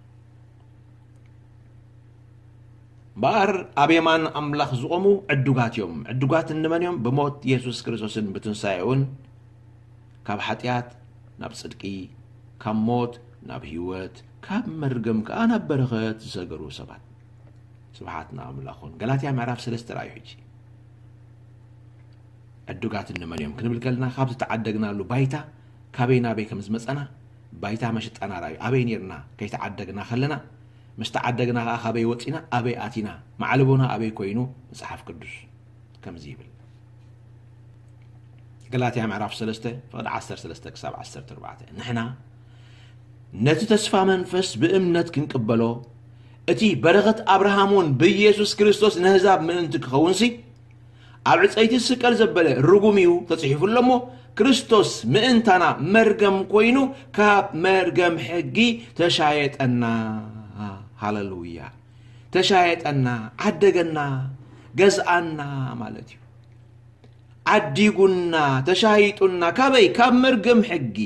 እምበኣር ኣብ የማን ኣምላኽ ዝቖሙ ዕዱጋት እዮም። ዕዱጋት እንመን እዮም? ብሞት የሱስ ክርስቶስን ብትንሳኤኡን ካብ ሓጢኣት ናብ ጽድቂ፣ ካብ ሞት ናብ ህይወት፣ ካብ መርገም ከኣ ናብ በረኸት ዝሰገሩ ሰባት። ስብሓት ንኣምላኽ ይኹን። ገላትያ ምዕራፍ ሰለስተ ርኣዩ ሕጂ። ዕዱጋት እንመን እዮም ክንብል ከለና፣ ካብ ዝተዓደግናሉ ባይታ ካበይ ናበይ ከም ዝመጸና፣ ባይታ መሸጣና ርኣዩ። ኣበይ ኔርና ከይተዓደግና ከለና፣ ምስ ተዓደግና ከኣ ካበይ ወጺና፣ ኣበይ ኣቲና፣ ማዕለቦና ኣበይ ኮይኑ፣ መጽሓፍ ቅዱስ ከምዚ ይብል። ገላትያ ምዕራፍ ሰለስተ ፍቕዲ ዓሰርተ ሰለስተ ክሳብ ዓሰርተ ኣርባዕተ፣ ንሕና ነቲ ተስፋ መንፈስ ብእምነት ክንቅበሎ፣ እቲ በረኸት ኣብርሃም እውን ብኢየሱስ ክርስቶስ ነህዛብ ምእንቲ ክኸውንሲ፣ ኣብ ዕፀይቲ ዝስቀል ዘበለ ርጉም እዩ ተጽሒፉ ኣሎ እሞ፣ ክርስቶስ ምእንታና መርገም ኮይኑ፣ ካብ መርገም ሕጊ ተሻየጠና። ሃሌሉያ። ተሻየጠና፣ ዓደገና፣ ገዝኣና ማለት እዩ። ዓዲጉና፣ ተሻይጡና፣ ካበይ? ካብ መርገም ሕጊ።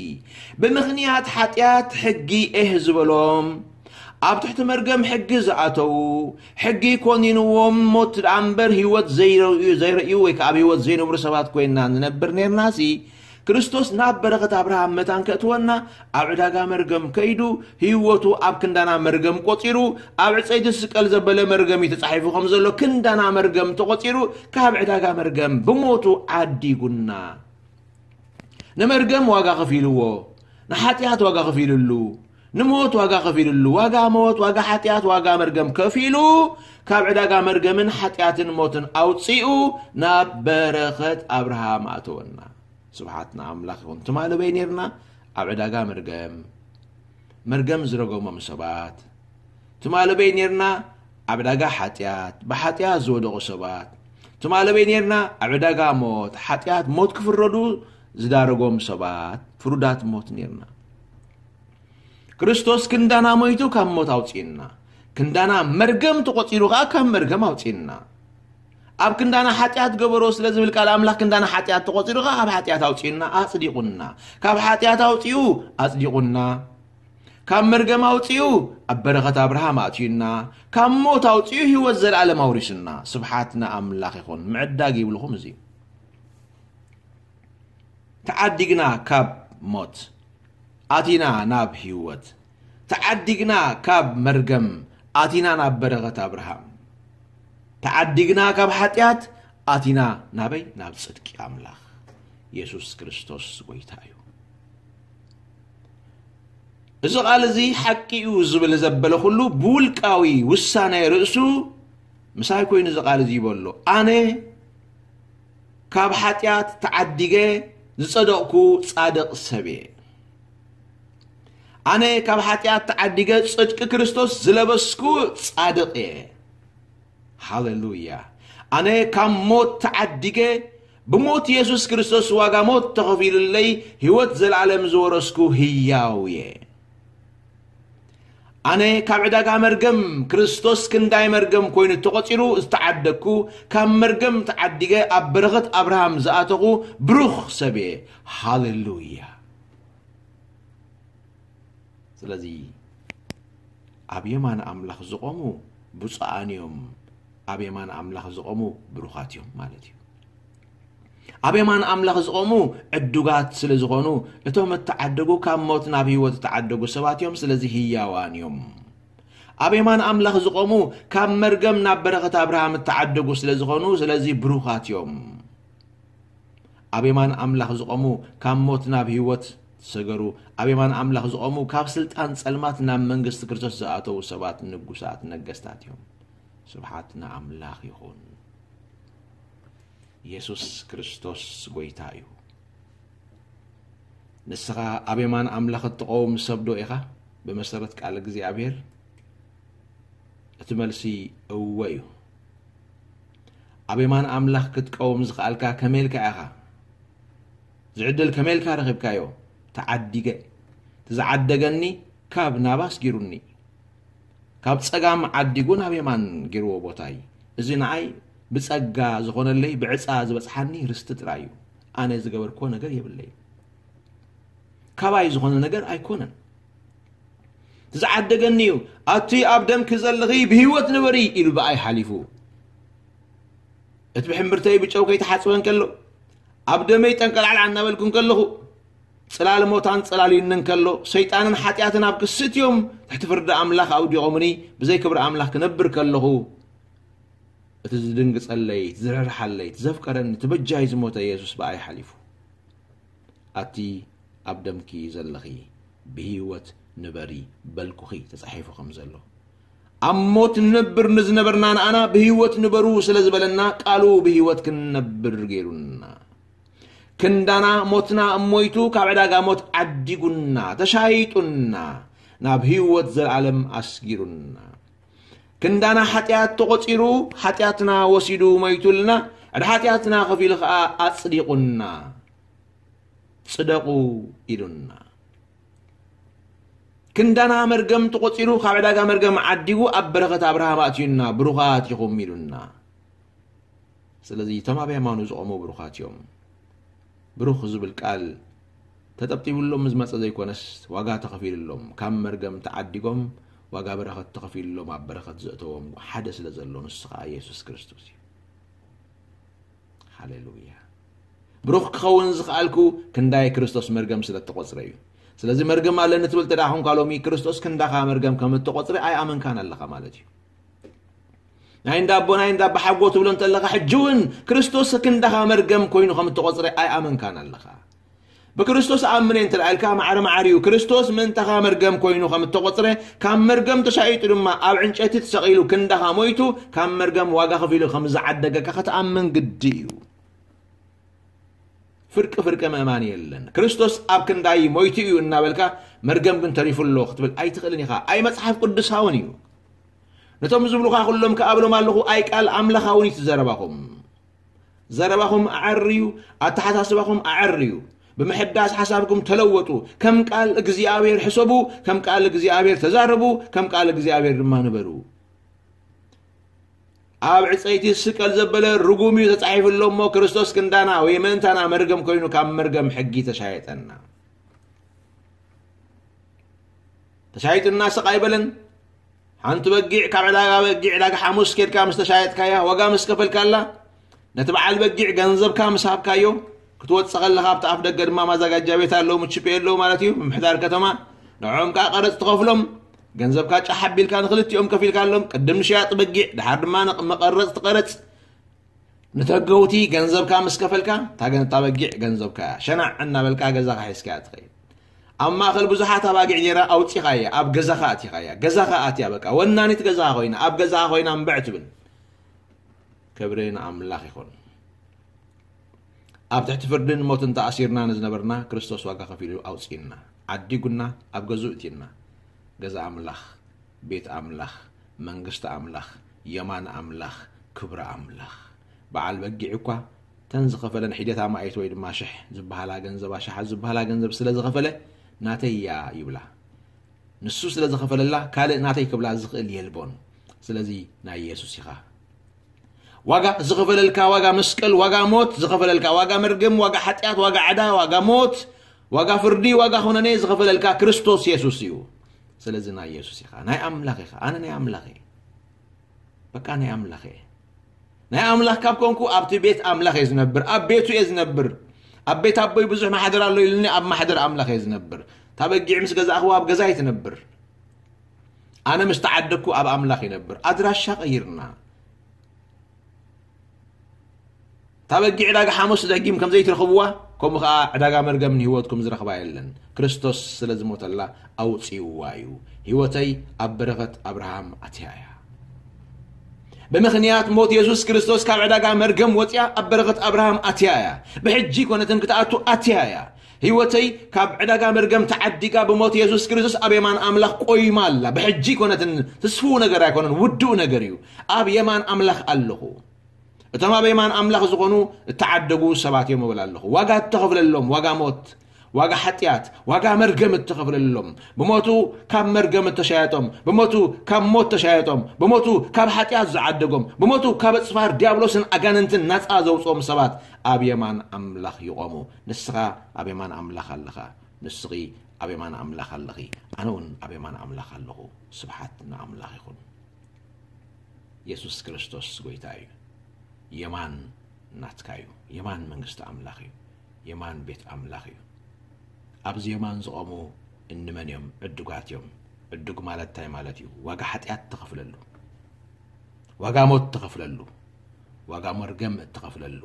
ብምኽንያት ሓጢኣት ሕጊ ኤህ ዝበሎም፣ ኣብ ትሕቲ መርገም ሕጊ ዝኣተዉ፣ ሕጊ ኮኒንዎም ሞት ደኣ እምበር ህይወት ዘይረእዩ፣ ዘይረእዩ ወይ ከዓ ኣብ ህይወት ዘይነብሩ ሰባት ኮይንና ንነብር ኔርናሲ፣ ክርስቶስ ናብ በረኸት ኣብርሃም መታን ከእትወና ኣብ ዕዳጋ መርገም ከይዱ፣ ህይወቱ ኣብ ክንዳና መርገም ቆጺሩ፣ ኣብ ዕፀይቲ ዝስቀል ዘበለ መርገም እዩ ተጻሒፉ ከም ዘሎ ክንዳና መርገም ተቆጺሩ፣ ካብ ዕዳጋ መርገም ብሞቱ ዓዲጉና። ንመርገም ዋጋ ከፊልዎ፣ ንሓጢኣት ዋጋ ከፊልሉ፣ ንሞት ዋጋ ከፊልሉ፣ ዋጋ ሞት፣ ዋጋ ሓጢኣት፣ ዋጋ መርገም ከፊሉ፣ ካብ ዕዳጋ መርገምን ሓጢኣትን ሞትን ኣውጺኡ ናብ በረኸት ኣብርሃም ኣእተወና። ስብሓት ንኣምላኽ ይኹን። ትማሊ በይ ኔርና ኣብ ዕዳጋ መርገም፣ መርገም ዝረገሞም ሰባት። ትማሊ በይ ኔርና ኣብ ዕዳጋ ሓጢኣት፣ ብሓጢኣት ዝወደቑ ሰባት። ትማሊ በይ ኔርና ኣብ ዕዳጋ ሞት፣ ሓጢኣት ሞት ክፍረዱ ዝዳረጎም ሰባት፣ ፍሩዳት ሞት ኔርና። ክርስቶስ ክንዳና ሞይቱ ካብ ሞት ኣውጺእና፣ ክንዳና መርገም ተቖጺሩ ኸኣ ካብ መርገም ኣውጺእና። ኣብ ክንዳና ሓጢኣት ገበሮ ስለ ዝብል ቃል ኣምላኽ ክንዳና ሓጢኣት ተቖጺሩ ኸኣ ካብ ሓጢኣት ኣውጺኡና፣ ኣጽዲቑና። ካብ ሓጢኣት ኣውጺኡ ኣጽዲቑና። ካብ መርገም ኣውጺኡ ኣብ በረኸት ኣብርሃም ኣእትዩና። ካብ ሞት ኣውጺኡ ህይወት ዘለኣለም ኣውሪሱና። ስብሓት ንኣምላኽ ይኹን። ምዕዳግ ይብልኹም እዚ እዩ። ተዓዲግና ካብ ሞት። ኣቲና ናብ ህይወት፣ ተዓዲግና ካብ መርገም ኣቲና ናብ በረኸት ኣብርሃም፣ ተዓዲግና ካብ ሓጢኣት ኣቲና ናበይ? ናብ ጽድቂ ኣምላኽ። የሱስ ክርስቶስ ጐይታ እዩ። እዚ ቃል እዚ ሓቂ እዩ ዝብል ዘበለ ኩሉ ብውልቃዊ ውሳኔ ርእሱ ምሳይ ኮይኑ እዚ ቃል እዚ ይበሎ። ኣነ ካብ ሓጢኣት ተዓዲገ ዝጸደቕኩ ጻድቕ ሰብ እየ። ኣነ ካብ ሓጢኣት ተዓዲገ ጽድቂ ክርስቶስ ዝለበስኩ ጻድቕ እየ። ሃሌሉያ። ኣነ ካብ ሞት ተዓዲገ ብሞት የሱስ ክርስቶስ ዋጋ ሞት ተኸፊሉለይ ህይወት ዘለዓለም ዝወረስኩ ህያው እየ። ኣነ ካብ ዕዳጋ መርገም ክርስቶስ ክንዳይ መርገም ኮይኑ ተቖጺሩ ዝተዓደግኩ፣ ካብ መርገም ተዓዲገ ኣብ በረኸት ኣብርሃም ዝኣተኹ ብሩኽ ሰብ እየ። ሃሌሉያ። ስለዚ ኣብ የማን ኣምላኽ ዝቖሙ ብፁዓን እዮም፣ ኣብ የማን ኣምላኽ ዝቖሙ ብሩኻት እዮም ማለት እዩ። ኣብ የማን ኣምላኽ ዝቖሙ ዕዱጋት ስለ ዝኾኑ፣ እቶም እተዓደጉ ካብ ሞት ናብ ህይወት እተዓደጉ ሰባት እዮም፣ ስለዚ ህያዋን እዮም። ኣብ የማን ኣምላኽ ዝቖሙ ካብ መርገም ናብ በረኸት ኣብርሃም እተዓደጉ ስለ ዝኾኑ፣ ስለዚ ብሩኻት እዮም። ኣብ የማን ኣምላኽ ዝቖሙ ካብ ሞት ናብ ህይወት ዝሰገሩ፣ ኣብ የማን ኣምላኽ ዝቖሙ ካብ ስልጣን ጸልማት ናብ መንግስቲ ክርስቶስ ዝኣተዉ ሰባት ንጉሳት፣ ነገስታት እዮም። ስብሓት ንኣምላኽ ይኹን። የሱስ ክርስቶስ ጐይታ እዩ። ንስኻ ኣብ የማን ኣምላኽ እትቐውም ሰብ ዶ ኢኻ? ብመሰረት ቃል እግዚኣብሔር እቲ መልሲ እወ እዩ። ኣብ የማን ኣምላኽ ክትቀውም ዝኸኣልካ ከመይ ኢልካ ኢኻ? ዝዕድል ከመይ ኢልካ ረኺብካዮ? ተዓዲገ። እቲ ዝዓደገኒ ካብ ናባስ ጊሩኒ። ካብ ጸጋም ዓዲጉ ናብ የማን ጌርዎ ቦታይ። እዚ ንዓይ ብጸጋ ዝኾነለይ ብዕጻ ዝበጽሓኒ ርስቲ ጥራይ እዩ። ኣነ ዝገበርክዎ ነገር የብለይ። ካባይ ዝኾነ ነገር ኣይኮነን። ዝዓደገኒ እዩ። ኣቲ ኣብ ደምኪ ዘለኺ ብህይወት ንበሪ ኢሉ ብኣይ ሓሊፉ። እቲ ብሕምብርተይ ብጨው ከይተሓጽበ እንከሎ፣ ኣብ ደመይ ጠንቀላዕላዕ እናበልኩ እንከለኹ፣ ጽላል ሞት ኣንጸላልዩኒ እንከሎ፣ ሰይጣንን ሓጢኣትን ኣብ ክስእትዮም ትሕቲ ፍርዲ ኣምላኽ ኣውዲቖምኒ፣ ብዘይ ክብሪ ኣምላኽ ክነብር ከለኹ፣ እቲ ዝድንግጸለይ፣ እቲ ዝርሕርሓለይ፣ እቲ ዘፍቀረኒ፣ እቲ በጃይ ዝሞተ የሱስ ብኣይ ሓሊፉ። ኣቲ ኣብ ደምኪ ዘለኺ ብህይወት ንበሪ በልኩኺ ተጻሒፉ ከም ዘሎ። ኣብ ሞት ንነብር ንዝነበርና ንኣና ብህይወት ንበሩ ስለ ዝበለና ቃሉ ብህይወት ክንነብር ገይሩና። ክንዳና ሞትና እሞይቱ ካብ ዕዳጋ ሞት ዓዲጉና፣ ተሻይጡና፣ ናብ ህይወት ዘለዓለም ኣስጊሩና። ክንዳና ሓጢኣት ተቖጺሩ፣ ሓጢኣትና ወሲዱ ሞይቱልና፣ ዕዳ ሓጢኣትና ከፊሉ ኸኣ ኣጽዲቑና። ጽደቑ ኢሉና። ክንዳና መርገም ተቖጺሩ፣ ካብ ዕዳጋ መርገም ዓዲጉ ኣብ በረኸት ኣብርሃም ኣእትዩና፣ ብሩኻት ኢኹም ኢሉና። ስለዚ እቶም ኣብ የማኑ ዝቖሙ ብሩኻት እዮም። ብሩኽ ዝብል ቃል ተጠብጢቡሎም ዝመጸ ዘይኮነስ፣ ዋጋ ተኸፊሉሎም፣ ካብ መርገም ተዓዲጎም፣ ዋጋ በረኸት ተኸፊሉሎም፣ ኣብ በረኸት ዘእተዎም ሓደ ስለ ዘሎ፣ ንሱ ኸኣ የሱስ ክርስቶስ እዩ። ሃሌሉያ። ብሩኽ ክኸውን ዝኸኣልኩ ክንዳይ ክርስቶስ መርገም ስለ እተቖጽረ እዩ። ስለዚ መርገም ኣለኒ ትብል እንተ ደኣ ኾንካ ሎሚ፣ ክርስቶስ ክንዳኻ መርገም ከም እተቖጽረ ኣይኣመንካን ኣለኻ ማለት እዩ። ናይ እንዳ ኣቦ፣ ናይ እንዳ ኣቦ ሓጎ ትብሎ እንተለኻ፣ ሕጂ እውን ክርስቶስ ክንዳኻ መርገም ኮይኑ ከም እተቖጽረ ኣይኣመንካን ኣለኻ። ብክርስቶስ ኣምን እየ እንተ ደኣ ኢልካ፣ ማዕረ ማዕረ እዩ። ክርስቶስ ምእንታኻ መርገም ኮይኑ ከም እተቖጽረ፣ ካብ መርገም ተሻይጡ ድማ ኣብ ዕንጨይቲ ተሰቒሉ ክንዳኻ ሞይቱ፣ ካብ መርገም ዋጋ ከፊሉ ከም ዝዓደገካ ክትኣምን ግዲ እዩ። ፍርቂ ፍርቂ ምእማን የለን። ክርስቶስ ኣብ ክንዳይ ሞይቱ እዩ እናበልካ፣ መርገም ግን ተሪፉ ኣሎ ክትብል ኣይትኽእልን ኢኻ። ኣይ መጽሓፍ ቅዱሳውን እዩ። ነቶም ዝብሉኻ ኩሎም ከኣ እብሎም ኣለኹ፣ ኣይ ቃል ኣምላኻውን እዩ እቲ ዘረባኹም። ዘረባኹም ኣዐርዩ፣ ኣተሓሳስባኹም ኣዐርዩ። ብምሕዳስ ሓሳብኩም ተለወጡ። ከም ቃል እግዚኣብሔር ሕሰቡ፣ ከም ቃል እግዚኣብሔር ተዛረቡ፣ ከም ቃል እግዚኣብሔር ድማ ንበሩ። ኣብ ዕፀይቲ ስቀል ዘበለ ርጉም እዩ ተጻሒፉ ኣሎ እሞ፣ ክርስቶስ ክንዳና ወይ ምእንታና መርገም ኮይኑ ካብ መርገም ሕጊ ተሻየጠና። ተሻይጥና ስቕ ኣይበለን። ሓንቲ በጊዕ ካብ ዕዳጋ በጊዕ ዕዳጋ ሓሙስ ኬድካ ምስ ተሻየጥካያ፣ ዋጋ ምስ ከፈልካላ፣ ነቲ በዓል በጊዕ ገንዘብካ ምስ ሃብካዮ፣ ክትወፅእ ከለኻ ኣብቲ ኣፍ ደገ ድማ ማዘጋጃ ቤት ኣለዉ፣ ምችፔ ኣለዉ ማለት እዩ፣ ምምሕዳር ከተማ። ንዕኦም ከዓ ቀረፅ ትኸፍሎም። ገንዘብካ ጫሕ ኣቢልካ ንክልቲኦም ከፊልካሎም። ቅድም ንሽያጥ በጊዕ፣ ድሓር ድማ ንመቐረፅ ትቐረፅ። ንተገውቲ ገንዘብካ ምስ ከፈልካ፣ እታ ገ-፣ እታ በጊዕ ገንዘብካ እያ። ሸናዕ እናበልካ ገዛኻ ሒዝካያ ትኸይድ። ኣብ ማእከል ብዙሓት ኣባጊዕ ኔራ ኣውጺኻያ፣ ኣብ ገዛኻ ኣቲኻያ። ገዛኻ ኣትያ በቃ። ወናኒት ገዛኻ ኮይና፣ ኣብ ገዛኻ ኮይና እምብዕ ትብል። ክብሪ ንኣምላኽ ይኹን። ኣብ ትሕቲ ፍርድን ሞትን ተኣሲርና ንዝነበርና ክርስቶስ ዋጋ ከፊሉ ኣውጺእና፣ ዓዲጉና፣ ኣብ ገዝኡ እቲና። ገዛ ኣምላኽ፣ ቤት ኣምላኽ፣ መንግስቲ ኣምላኽ፣ የማን ኣምላኽ፣ ክብሪ ኣምላኽ። በዓል በጊዕ እኳ ተን ዝኸፈለን ሒደት ኣማኢት ወይ ድማ ሽሕ ዝበሃላ ገንዘብ፣ ኣሽሓት ዝበሃላ ገንዘብ ስለ ዝኸፈለ ናተይ እያ ይብላ። ንሱ ስለ ዝኸፈለላ ካልእ ናተይ ክብላ ዝኽእል የልቦን። ስለዚ ናይ የሱስ ኢኻ። ዋጋ ዝኸፈለልካ፣ ዋጋ መስቀል፣ ዋጋ ሞት ዝኸፈለልካ፣ ዋጋ መርገም፣ ዋጋ ሓጢኣት፣ ዋጋ ዕዳ፣ ዋጋ ሞት፣ ዋጋ ፍርዲ፣ ዋጋ ኩነኔ ዝኸፈለልካ ክርስቶስ የሱስ እዩ። ስለዚ ናይ የሱስ ኢኻ፣ ናይ ኣምላኽ ኢኻ። ኣነ ናይ ኣምላኽ እየ። በቃ ናይ ኣምላኽ እየ። ናይ ኣምላኽ ካብ ኮንኩ ኣብቲ ቤት ኣምላኽ እየ ዝነብር፣ ኣብ ቤቱ እየ ዝነብር። ኣብ ቤት ኣቦይ ብዙሕ ማሕደር ኣሎ ኢሉኒ፣ ኣብ ማሕደር ኣምላኽ እየ ዝነብር። እታ በጊዕ ምስ ገዛእኽዋ ኣብ ገዛይ ትነብር። ኣነ ምስ ተዓደግኩ ኣብ ኣምላኽ ይነብር። ኣድራሻ ቀይርና። እታ በጊዕ ዕዳጋ ሓሙስ ደጊም ከም ዘይትረኽብዋ፣ ከምኡ ኸዓ ዕዳጋ መርገም ንህይወትኩም ዝረኽባ የለን። ክርስቶስ ስለ ዝሞተላ ኣውጺእዋ እዩ። ህይወተይ ኣብ በረኸት ኣብርሃም ኣትያ እያ። ብምኽንያት ሞት የሱስ ክርስቶስ ካብ ዕዳጋ መርገም ወጽያ ኣብ በረኸት ኣብርሃም ኣትያ እያ። ብሕጂ ኮነትን ክትኣቱ ኣትያ እያ። ህይወተይ ካብ ዕዳጋ መርገም ተዓዲጋ ብሞት የሱስ ክርስቶስ ኣብ የማን ኣምላኽ ቆይማ ኣላ። ብሕጂ ኮነትን ትስፍው ነገር ኣይኮነን፣ ውዱእ ነገር እዩ። ኣብ የማን ኣምላኽ ኣለኹ። እቶም ኣብ የማን ኣምላኽ ዝኾኑ እተዓደጉ ሰባት እዮም እብል ኣለኹ። ዋጋ እተኸፍለሎም፣ ዋጋ ሞት፣ ዋጋ ሓጢኣት፣ ዋጋ መርገም እተኸፍለሎም፣ ብሞቱ ካብ መርገም እተሻየጦም፣ ብሞቱ ካብ ሞት ተሻየጦም፣ ብሞቱ ካብ ሓጢኣት ዝዓደጎም፣ ብሞቱ ካብ ኣጽፋር ዲያብሎስን ኣጋንንትን ናጻ ዘውጽኦም ሰባት ኣብ የማን ኣምላኽ ይቖሙ። ንስኻ ኣብ የማን ኣምላኽ ኣለኻ። ንስኺ ኣብ የማን ኣምላኽ ኣለኺ። ኣነ እውን ኣብ የማን ኣምላኽ ኣለኹ። ስብሓት ንኣምላኽ ይኹን። የሱስ ክርስቶስ ጎይታ እዩ። የማን ናትካ እዩ። የማን መንግስቲ ኣምላኽ እዩ። የማን ቤት ኣምላኽ እዩ። ኣብዚ የማን ዝቖሙ እንመን እዮም? ዕዱጋት እዮም። ዕዱግ ማለት እንታይ ማለት እዩ? ዋጋ ሓጢኣት እተኸፍለሉ፣ ዋጋ ሞት እተኸፍለሉ፣ ዋጋ መርገም እተኸፍለሉ፣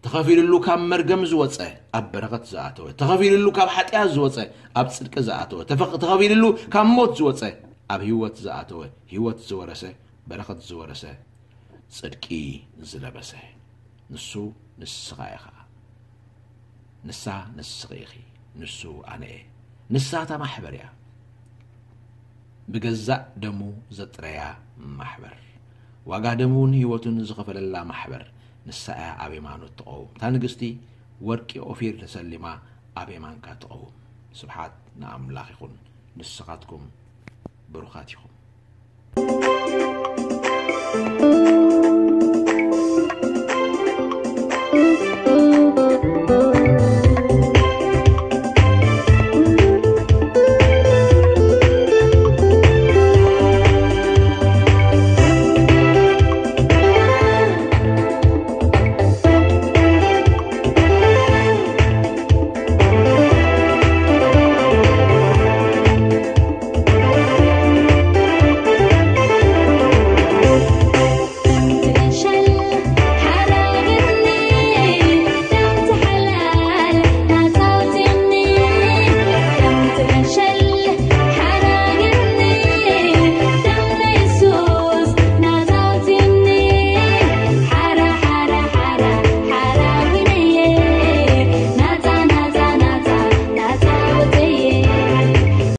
ተኸፊልሉ ካብ መርገም ዝወጸ ኣብ በረኸት ዝኣተወ፣ ተኸፊልሉ ካብ ሓጢኣት ዝወጸ ኣብ ጽድቂ ዝኣተወ፣ ተፈ-፣ ተኸፊልሉ ካብ ሞት ዝወጸ ኣብ ህይወት ዝኣተወ፣ ህይወት ዝወረሰ፣ በረኸት ዝወረሰ፣ ጽድቂ ዝለበሰ። ንሱ ንስኻ ኢኻ። ንሳ ንስኺ ኢኺ። ንሱ ኣነ እየ። ንሳ እታ ማሕበር እያ። ብገዛእ ደሙ ዘጥረያ ማሕበር። ዋጋ ደሙን ህይወቱን ዝኸፈለላ ማሕበር። ንሳ እያ ኣብ የማኑ እትቐውም። እታ ንግስቲ ወርቂ ኦፊር ተሰሊማ ኣብ የማንካ ትቐውም። ስብሓት ንኣምላኽ ይኹን። ንስኻትኩም ብሩኻት ኢኹም።